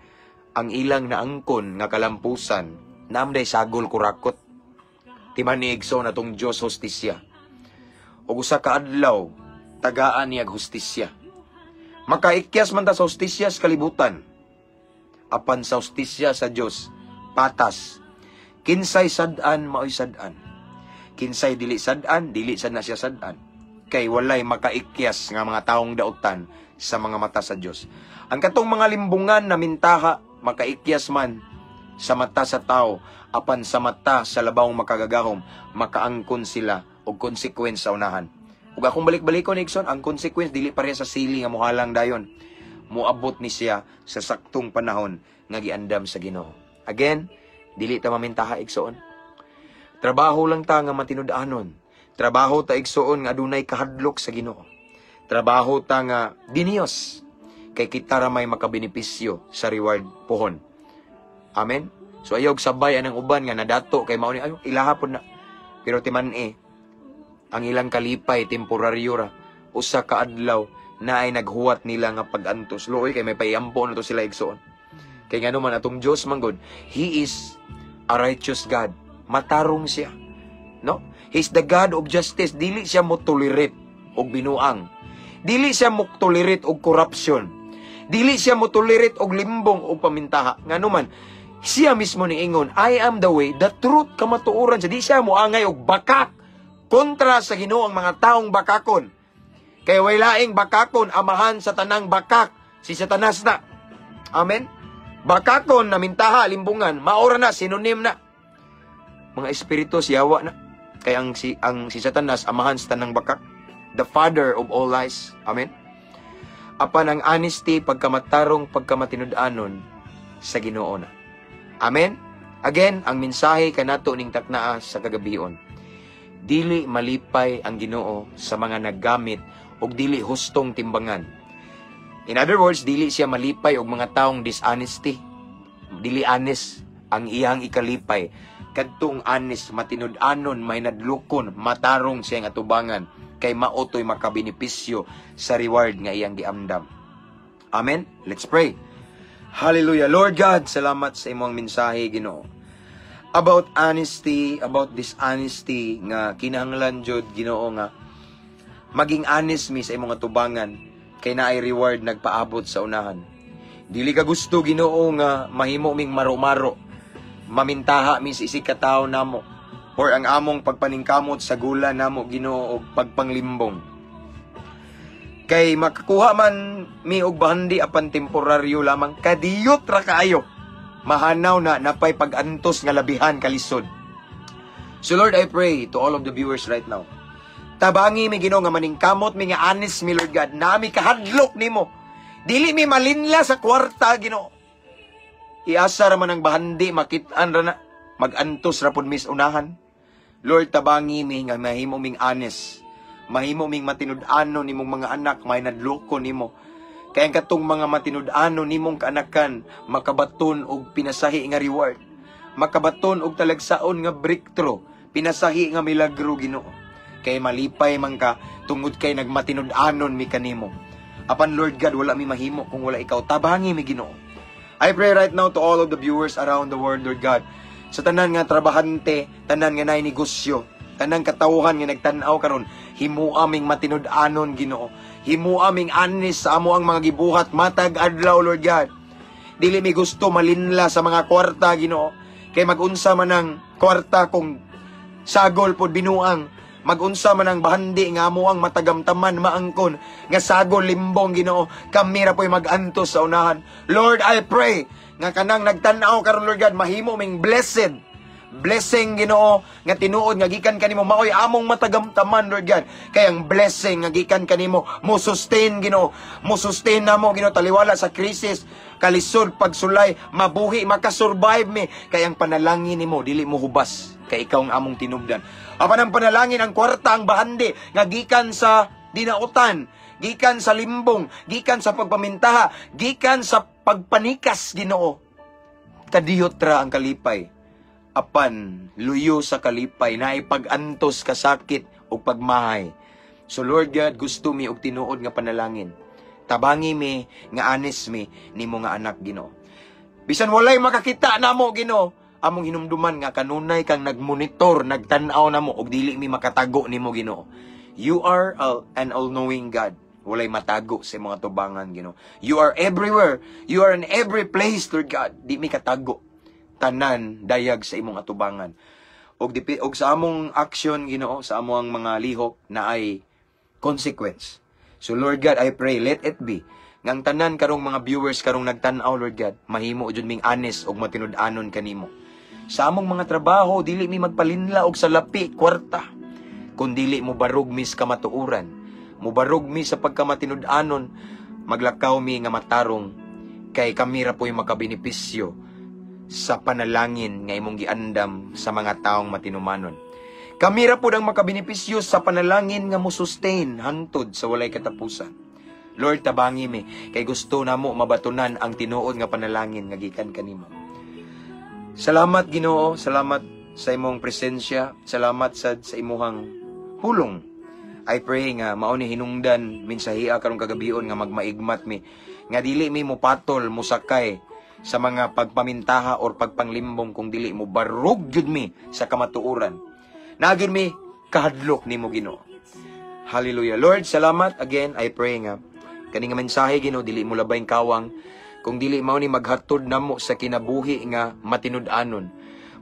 ang ilang naangkon nga kalampusan naamday sagol kurakot. Timan ni, igsoon, atong Dios hustisya. Ug usa ka adlaw tagaan niya hustisya. Makaikyas man ta sa hustisya sa kalibutan. Apan sa hustisya sa Dios, patas. Kinsay sad-an maoy sad-an. Kinsay dili sad-an, dili sad na siya sad-an. Kay walay makaikyas nga mga taong dautan sa mga mata sa Dios. Ang katong mga limbungan na mintaha makaikyas man sa mata sa tao, apan sa mata sa labawng makagagahom, makaangkon sila og consequence sa unahan. Ug akong balik-balikon, igsoon, ang consequence dili pareha sa sili nga mohalang dayon. Moabot ni siya sa saktong panahon nga giandam sa Ginoo. Again, dili ta mamintaha, igsoon. Trabaho lang ta nga matinud-anon. Trabaho ta, igsoon, nga adunay kahadlok sa Ginoo. Trabaho ta nga diniyos kay kita ra may makabenepisyo sa reward pohon. Amen. So ayaw sabay anang uban nga nadato kay mao ni ayo ilaha pod na. Pero timan-i ang ilang kalipay temporaryo ra. Usa ka adlaw na ay naghuwat nila nga pag-antos. Luoy kay may paiampo na to sila, igsoon. Kay ngano man, atong Dios man gud, He is a righteous God. Matarong siya. No? He's the God of justice. Dili siya mo tolerate og binuang. Dili siya mo tolerate og corruption. Dili siya mo tolerate og limbong og pamintaha. Ngano man, siya mismo ni ingon, "I am the way, the truth," kamatuoran siya. Di siya mo angay og bakak kontra sa Ginoo ang mga taong bakakon. Kay way laing bakakon, amahan sa tanang bakak, si Satanas na. Amen? Bakakon na mintaha, limbungan, maora na, synonym na. Mga espiritu, yawa na. Kaya ang si Satanas, amahan sa tanang bakak. The father of all lies. Amen? Apan ang honesty, pagkamatarong, pagkamatinud-anon, sa Ginoo na. Amen? Again, ang mensahe kanato ning taknaa sa kagabion. Dili malipay ang Ginoo sa mga naggamit og dili hustong timbangan. In other words, dili siya malipay og mga taong dishonesty. Dili honest ang iyang ikalipay. Kadtong honest, matinud-anon, may nadlukon, matarong siyang atubangan kay mao to'y makabenepisyo sa reward nga iyang giamdam. Amen? Let's pray. Hallelujah. Lord God, salamat sa imong mensahe, Ginoo. About honesty, about dishonesty nga kinahanglan jud, Ginoo, nga maging honest mi sa imong atubangan kay naay reward nagpaabot sa unahan. Dili ka gusto, Ginoo, nga mahimo ming maro-maro, mamintaha mi sa isig ka tawo namo or ang among pagpaningkamot sa gula namo, Ginoo, og pagpanglimbong. Kay makakuha man mi og bahandi apan temporaryo lamang, kadiyot ra kaayo. Mahanaw na napay pag-antos nga labihan kalisod. So Lord, I pray to all of the viewers right now. Tabangi mi, Ginoo, nga maningkamot mi nga honest mi, Lord God, nami kahadlok nimo. Dili mi malinla sa kwarta, Ginoo. Iasa ra man ang bahandi, makit-an ra na, magantos ra pud mis unahan. Lord, tabangi mi nga mahimo ming honest. Mahimo ming matinud-anon nimong mga anak, may nadloko nimo. Kaya ang katong mga matinud-anon nimong kaanakan, makabaton og pinasahi nga reward. Makabaton og talagsaon nga breakthrough, pinasahi nga milagro, Ginoo. Kay malipay man ka tungod kay nagmatinud-anon mi kanimo. Apan Lord God, wala mi mahimo kung wala ikaw. Tabangi mi, Ginoo. I pray right now to all of the viewers around the world, Lord God. Sa tanan nga trabahante, tanan nga naay negosyo, tanang katawhan nga nagtan-aw karon, himua ming matinud-anon, Ginoo. Himua ming honest sa amo ang mga gibuhat matag adlaw, Lord God. Dili mi gusto malinla sa mga kwarta, Ginoo. Kay magunsa man ang kwarta kung sagol pod binuang. Magunsa man ang bahandi nga amo ang matagamtaman maangkon nga sagol limbong, Ginoo. Kami ra po'y magantos sa unahan. Lord, I pray nga kanang nagtan-aw karon, Lord God, mahimo ming blessed blessing, Ginoo, nga tinuod nga gikan kanimo maoy among matagamtaman, Lord God, kay ang blessing nga gikan kanimo mo sustain, Ginoo, mo sustain namo, Ginoo, taliwala sa krisis, kalisod, pagsulay, mabuhi, makasurvive mi, kay ang panalangin nimo dili mo hubas kay ikaw ang among tinubdan. Apan ang panalangin, ang kwarta, ang bahandi nga gikan sa dinautan, gikan sa limbong, gikan sa pagpamintaha, gikan sa pagpanikas, Ginoo, kadiyot ra ang kalipay apan luyo sa kalipay na ipag-antos, kasakit o pagmahay. So Lord God, gusto mi og tinuod nga panalangin. Tabangi mi nga honest mi nimo nga anak, Ginoo. Bisan walay makakita namo, Ginoo, among hinumduman nga kanunay kang nagmonitor, nagtan-aw namo og dili mi makatago nimo, Ginoo. You are an all-knowing God. Walay matago sa mga tubangan, Ginoo. You are everywhere. You are in every place, Lord God. Di mi katago, tanan dayag sa imong atubangan. Og sa among action, Ginoo, sa among mga lihok na ay consequence. So Lord God, I pray, let it be nga ang tanan karong mga viewers karong nagtan-aw, Lord God, mahimo jud ming honest og matinud-anon kanimo. Sa among mga trabaho, dili mi magpalinla og salapi kwarta. Kun dili mo barog mi sa kamatuoran, mo barog mi sa pagkamatinud-anon, maglakaw mi nga matarong kay kami ra po'y makabenepisyo sa panalangin nga imong giandam sa mga taong matinumanon. Kami ra pod ang makabenepisyo sa panalangin nga mo sustain hangtod sa walay katapusan. Lord, tabangi mi kay gusto namo mabatunan ang tinuod nga panalangin nga gikan kanimo. Salamat, Ginoo, salamat sa imong presensya, salamat sad sa imuhang pulong. I pray nga mao ni hinungdan mensahea karong kagabion nga magmaigmat mi nga dili mi mopatol, mosakay sa mga pagpamintaha or pagpanglimbong kung dili mo barug jud mi sa kamatuoran. Naa gyud mi kahadlok nimo, Ginoo. Hallelujah. Lord, salamat again. I pray nga kani nga mensahe, Ginoo, dili mo labayng kawang kung dili mao ni maghatod namo sa kinabuhi nga matinud-anon.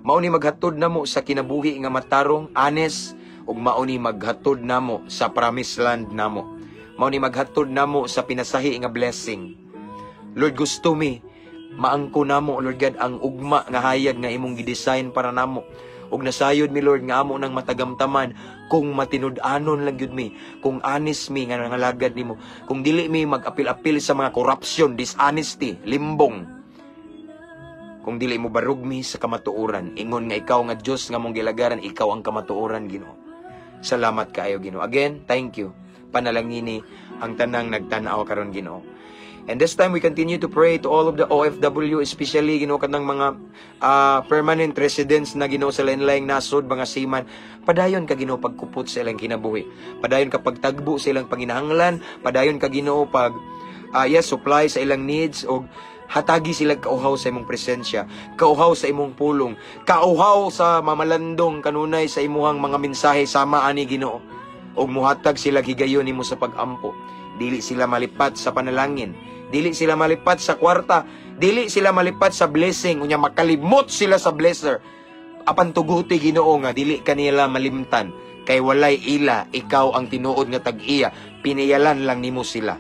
Mao ni maghatod namo sa kinabuhi nga matarong, honest, ug mao ni maghatod namo sa promised land namo. Mao ni maghatod namo sa pinasahi nga blessing. Lord, gusto mi Maangko namo, Lord God, ang ugma nga hayag nga imong gidesign para namo. Ug nasayod mi, Lord, nga amo nang matagamtaman kung matinud-anon lang gyud mi, kung honest mi nga nangalagad nimo, kung dili mi mag-apil-apil sa mga corruption, dishonesty, limbong. Kung dili mo barug mi sa kamatuoran, ingon nga ikaw nga Dios nga mong gilagaran, ikaw ang kamatuoran, Ginoo. Salamat kaayo, Ginoo. Again, thank you. Panalangini ang tanang nagtan-aw karon, Ginoo. And this time we continue to pray to all of the OFW, especially, Ginoo, kanang mga permanent residents na, Ginoo, sa lain-laing nasod, mga seaman. Padayon ka, Ginoo, pagkupot sa ilang kinabuhi. Padayon ka pagtagbo sa ilang panginahanglan, padayon ka, Ginoo, pag yes, supply sa ilang needs og hatagi sila kauhaw sa imong presensya, kauhaw sa imong pulong, kauhaw sa mamalandong kanunay sa imuhang mga mensahe sama ani, Ginoo. Og muhatag sila higayon nimo sa pagampo. Dili sila malipat sa panalangin. Dili sila malipat sa kwarta. Dili sila malipat sa blessing. Unya makalimot sila sa blesser. Apan tuguti, Ginoo, nga dili kanila malimtan. Kay walay ila, ikaw ang tinuod nga tag-iya. Piniyalan lang nimo sila.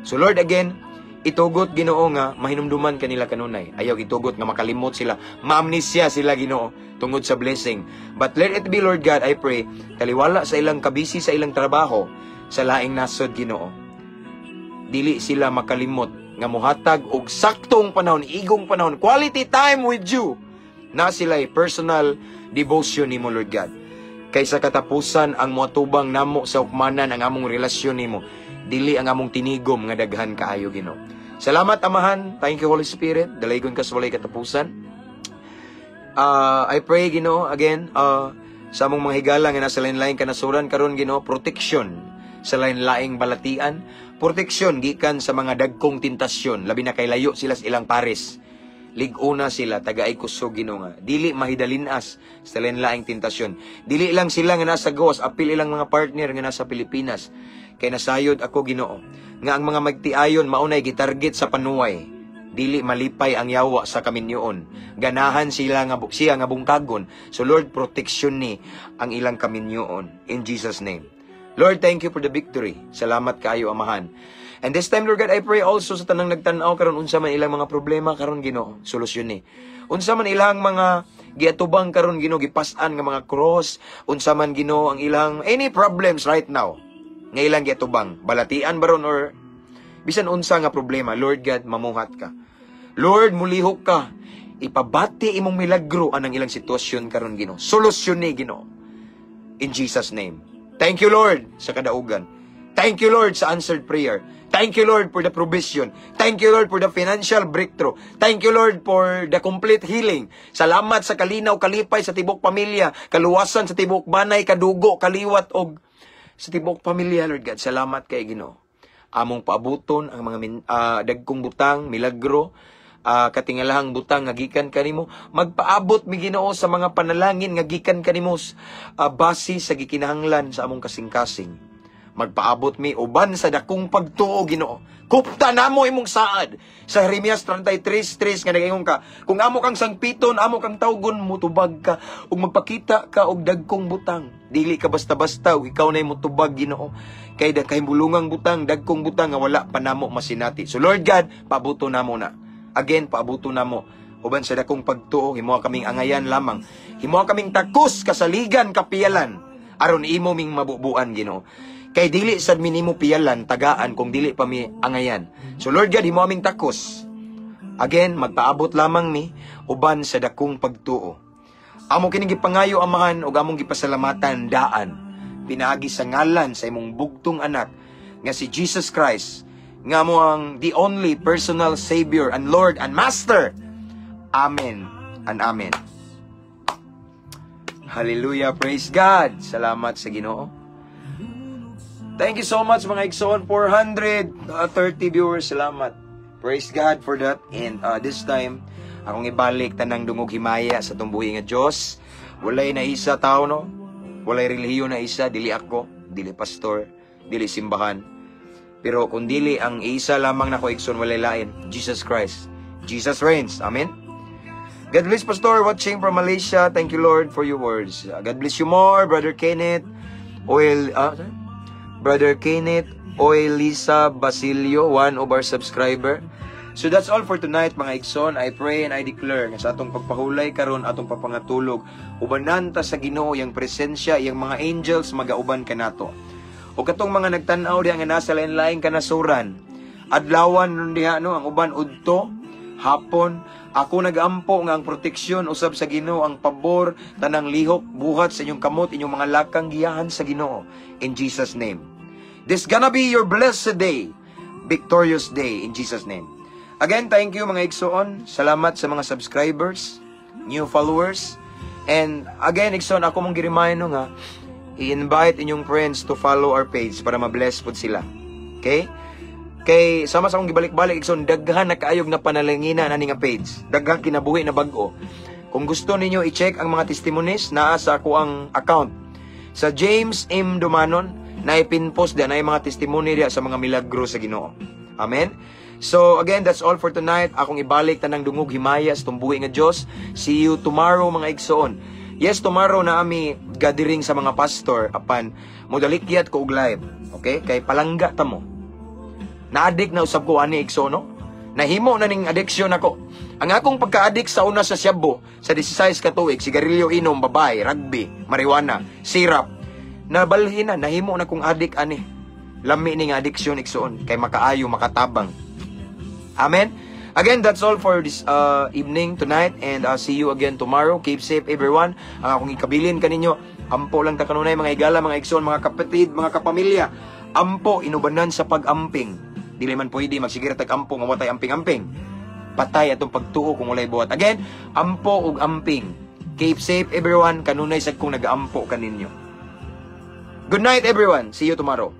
So Lord, again, itugot, Ginoo, nga mahinumduman kanila kanunay. Ayaw itugot nga makalimot sila. Maamnesia sila, Ginoo, tungod sa blessing. But let it be, Lord God, I pray, taliwala sa ilang kabisi sa ilang trabaho, sa laing nasod, Ginoo. Dili sila makalimot nga muhatag og saktong panahon, igong panahon, quality time with you. Na sila personal devotion nimo, Lord God. Kay sa katapusan, ang moatubang namo sa hukmanan ang among relasyon nimo, dili ang among tinigom nga daghan kaayo, Ginoo. Salamat, Amahan. Thank you, Holy Spirit. Dalaygon ka sa walay katapusan. I pray, Ginoo, again, sa among mga higala nga nasa lain-laing kanasuran karon, Ginoo, protection sa lain-laing balatian, proteksyon gikan sa mga dagkong tentasyon, labi na kay layo sila sa ilang pares. Lig-una sila, tagaay kusog, Ginoo, nga dili mahidalinas sa lain-laing tentasyon. Dili lang sila nga nasa gawas, apil ilang mga partner nga nasa Pilipinas. Kay nasayod ako, Ginoo, nga ang mga magtiayon maunay gitarget sa panuway. Dili malipay ang yawa sa kaminyoon. Ganahan sila nga siya nga bungkagon. So Lord, protection ni ang ilang kaminyoon in Jesus' name. Lord, thank you for the victory. Salamat kaayo, Amahan. And this time, Lord God, I pray also sa tanang nagtan-aw karon, unsa man ilang mga problema karon, Ginoo, solusyon ni. Unsa man ilang mga giatubang karon, Ginoo, gipas-an nga mga cross, unsa man, Ginoo, ang ilang any problems right now nga ilang giatubang, balatian baron or bisan unsa nga problema, Lord God, mamuhat ka. Lord, mulihok ka. Ipabati imong milagro anang ilang sitwasyon karon, Ginoo. Solusyon ni, Ginoo. In Jesus' name. Thank you, Lord, sa kadaugan. Thank you, Lord, sa answered prayer. Thank you, Lord, for the provision. Thank you, Lord, for the financial breakthrough. Thank you, Lord, for the complete healing. Salamat sa kalinaw, kalipay sa tibok pamilya, kaluwasan sa tibok banay, kadugo, kaliwat, og sa tibok pamilya, Lord God. Salamat kay Ginoo. Among paabuton ang mga dagkong butang, milagro, katingalahang butang nga gikan kanimo. Magpaabot mi, Ginoo, sa mga panalangin nga gikan kanimo base sa gikinahanglan sa among kasing-kasing. Magpaabot mi uban sa dakong pagtuo, Ginoo. Kupta namo imong saad sa Jeremias 33:3 nga nagaingon ka, kung amo kang sangpiton, amo kang tawgon, mutubag ka ug magpakita ka og dagkong butang. Dili ka basta-basta ug ikaw na mutubag, Ginoo. Kay da kay bulungang butang, dagkong butang nga wala pa namo masinati. So Lord God, paabuto namo na. Again, paabuto namo uban sa dakong pagtuo. Himoa kaming angayan lamang. Himoa kaming takos, kasaligan, kapiyalan aron imo ming mabubuan, Ginoo. Kay dili sad mi nimo piyalan, tagaan, kung dili pa mi angayan. So Lord God, himo aming takos. Again, magpaabot lamang mi uban sa dakong pagtuo. Amo kining gipangayo, Amahan, ug among gipasalamatan daan pinaagi sa ngalan sa imong bugtong anak nga si Jesus Christ, nga mo ang the only personal Savior and Lord and Master. Amen and amen. Hallelujah, praise God. Salamat sa Ginoo. Thank you so much, mga igsoon, 430 viewers. Salamat. Praise God for that. And this time, akong ibalik tanang dungog himaya sa tumbuhi nga Dios. Walay na isa tao, no? Walay relihiyon na isa, dili ako, dili pastor, dili simbahan. Pero kung dili ang isa lamang nako, igsoon, walay lain, Jesus Christ. Jesus reigns. Amen. God bless, Pastor, watching from Malaysia. Thank you, Lord, for your words. God bless you more, Brother Kenneth. Oil, sorry? Brother Kenneth Oilisa Basilio, one of our subscriber. So that's all for tonight, mga igsoon. I pray and I declare nga sa atong pagpahulay karon, atong papangatulog, ubanan ta sa Ginoo, iyang presensya, iyang mga angels magauban kanato. O katong mga nagtan-aw diha nga nasa lain-laing kanasuran, adlawan nun diha, no, ang uban udto, hapon, ako nagampo nga ang proteksyon usab sa Ginoo, ang pabor, tanang lihok, buhat sa inyong kamot, inyong mga lakang, giyahan sa Ginoo in Jesus' name. This gonna be your blessed day, victorious day in Jesus' name. Again, thank you, mga igsoon. Salamat sa mga subscribers, new followers. And again, igsoon, ako mong gi-remind, no, nga i-invite inyong friends to follow our page para ma-bless pod sila. Okay? Kay sama sa akong gibalik-balik, igsoon, daghan na kaayog na panalanginan ani nga page. Daghang kinabuhi na bag-o. Kung gusto ninyo i-check ang mga testimonies, naa sa ako ang account. Sa James M. Dumanon, na ipinpost diya na yung mga testimony diya sa mga milagro sa Ginoo. Amen? So again, that's all for tonight. Akong ibalik tanang dungog himaya sa tumbuhi nga Dios. See you tomorrow, mga igsoon. Yes, tomorrow na ami gathering sa mga pastor, apan modalikyat ko og live. Okay? Kay palangga ta mo. Na-addict na usab ko ani, igsoon, no? Nahimo na ning addiction ako. Ang akong pagka-addict sa una sa shabu, sa 16 ka tuig, sigarilyo, inom, babae, rugby, marijuana, sirap. Nabalhin na, nahimo na kong addict ani. Lami ni nga addiction, igsoon, kay makaayo, makatabang. Amen. Again, that's all for this evening tonight and see you again tomorrow. Keep safe, everyone. Ang akong ikabilin kaninyo, ampo lang ta kanunay, mga higala, mga igsoon, mga kapatid, mga kapamilya. Ampo inubanan sa pag-amping. Dili man pwede magsige ra tag ampo nga watay amping-amping. Patay atong pagtuo kung walay buhat. Again, ampo ug amping. Keep safe, everyone. Kanunay sad kong nagaampo kaninyo. Good night, everyone. See you tomorrow.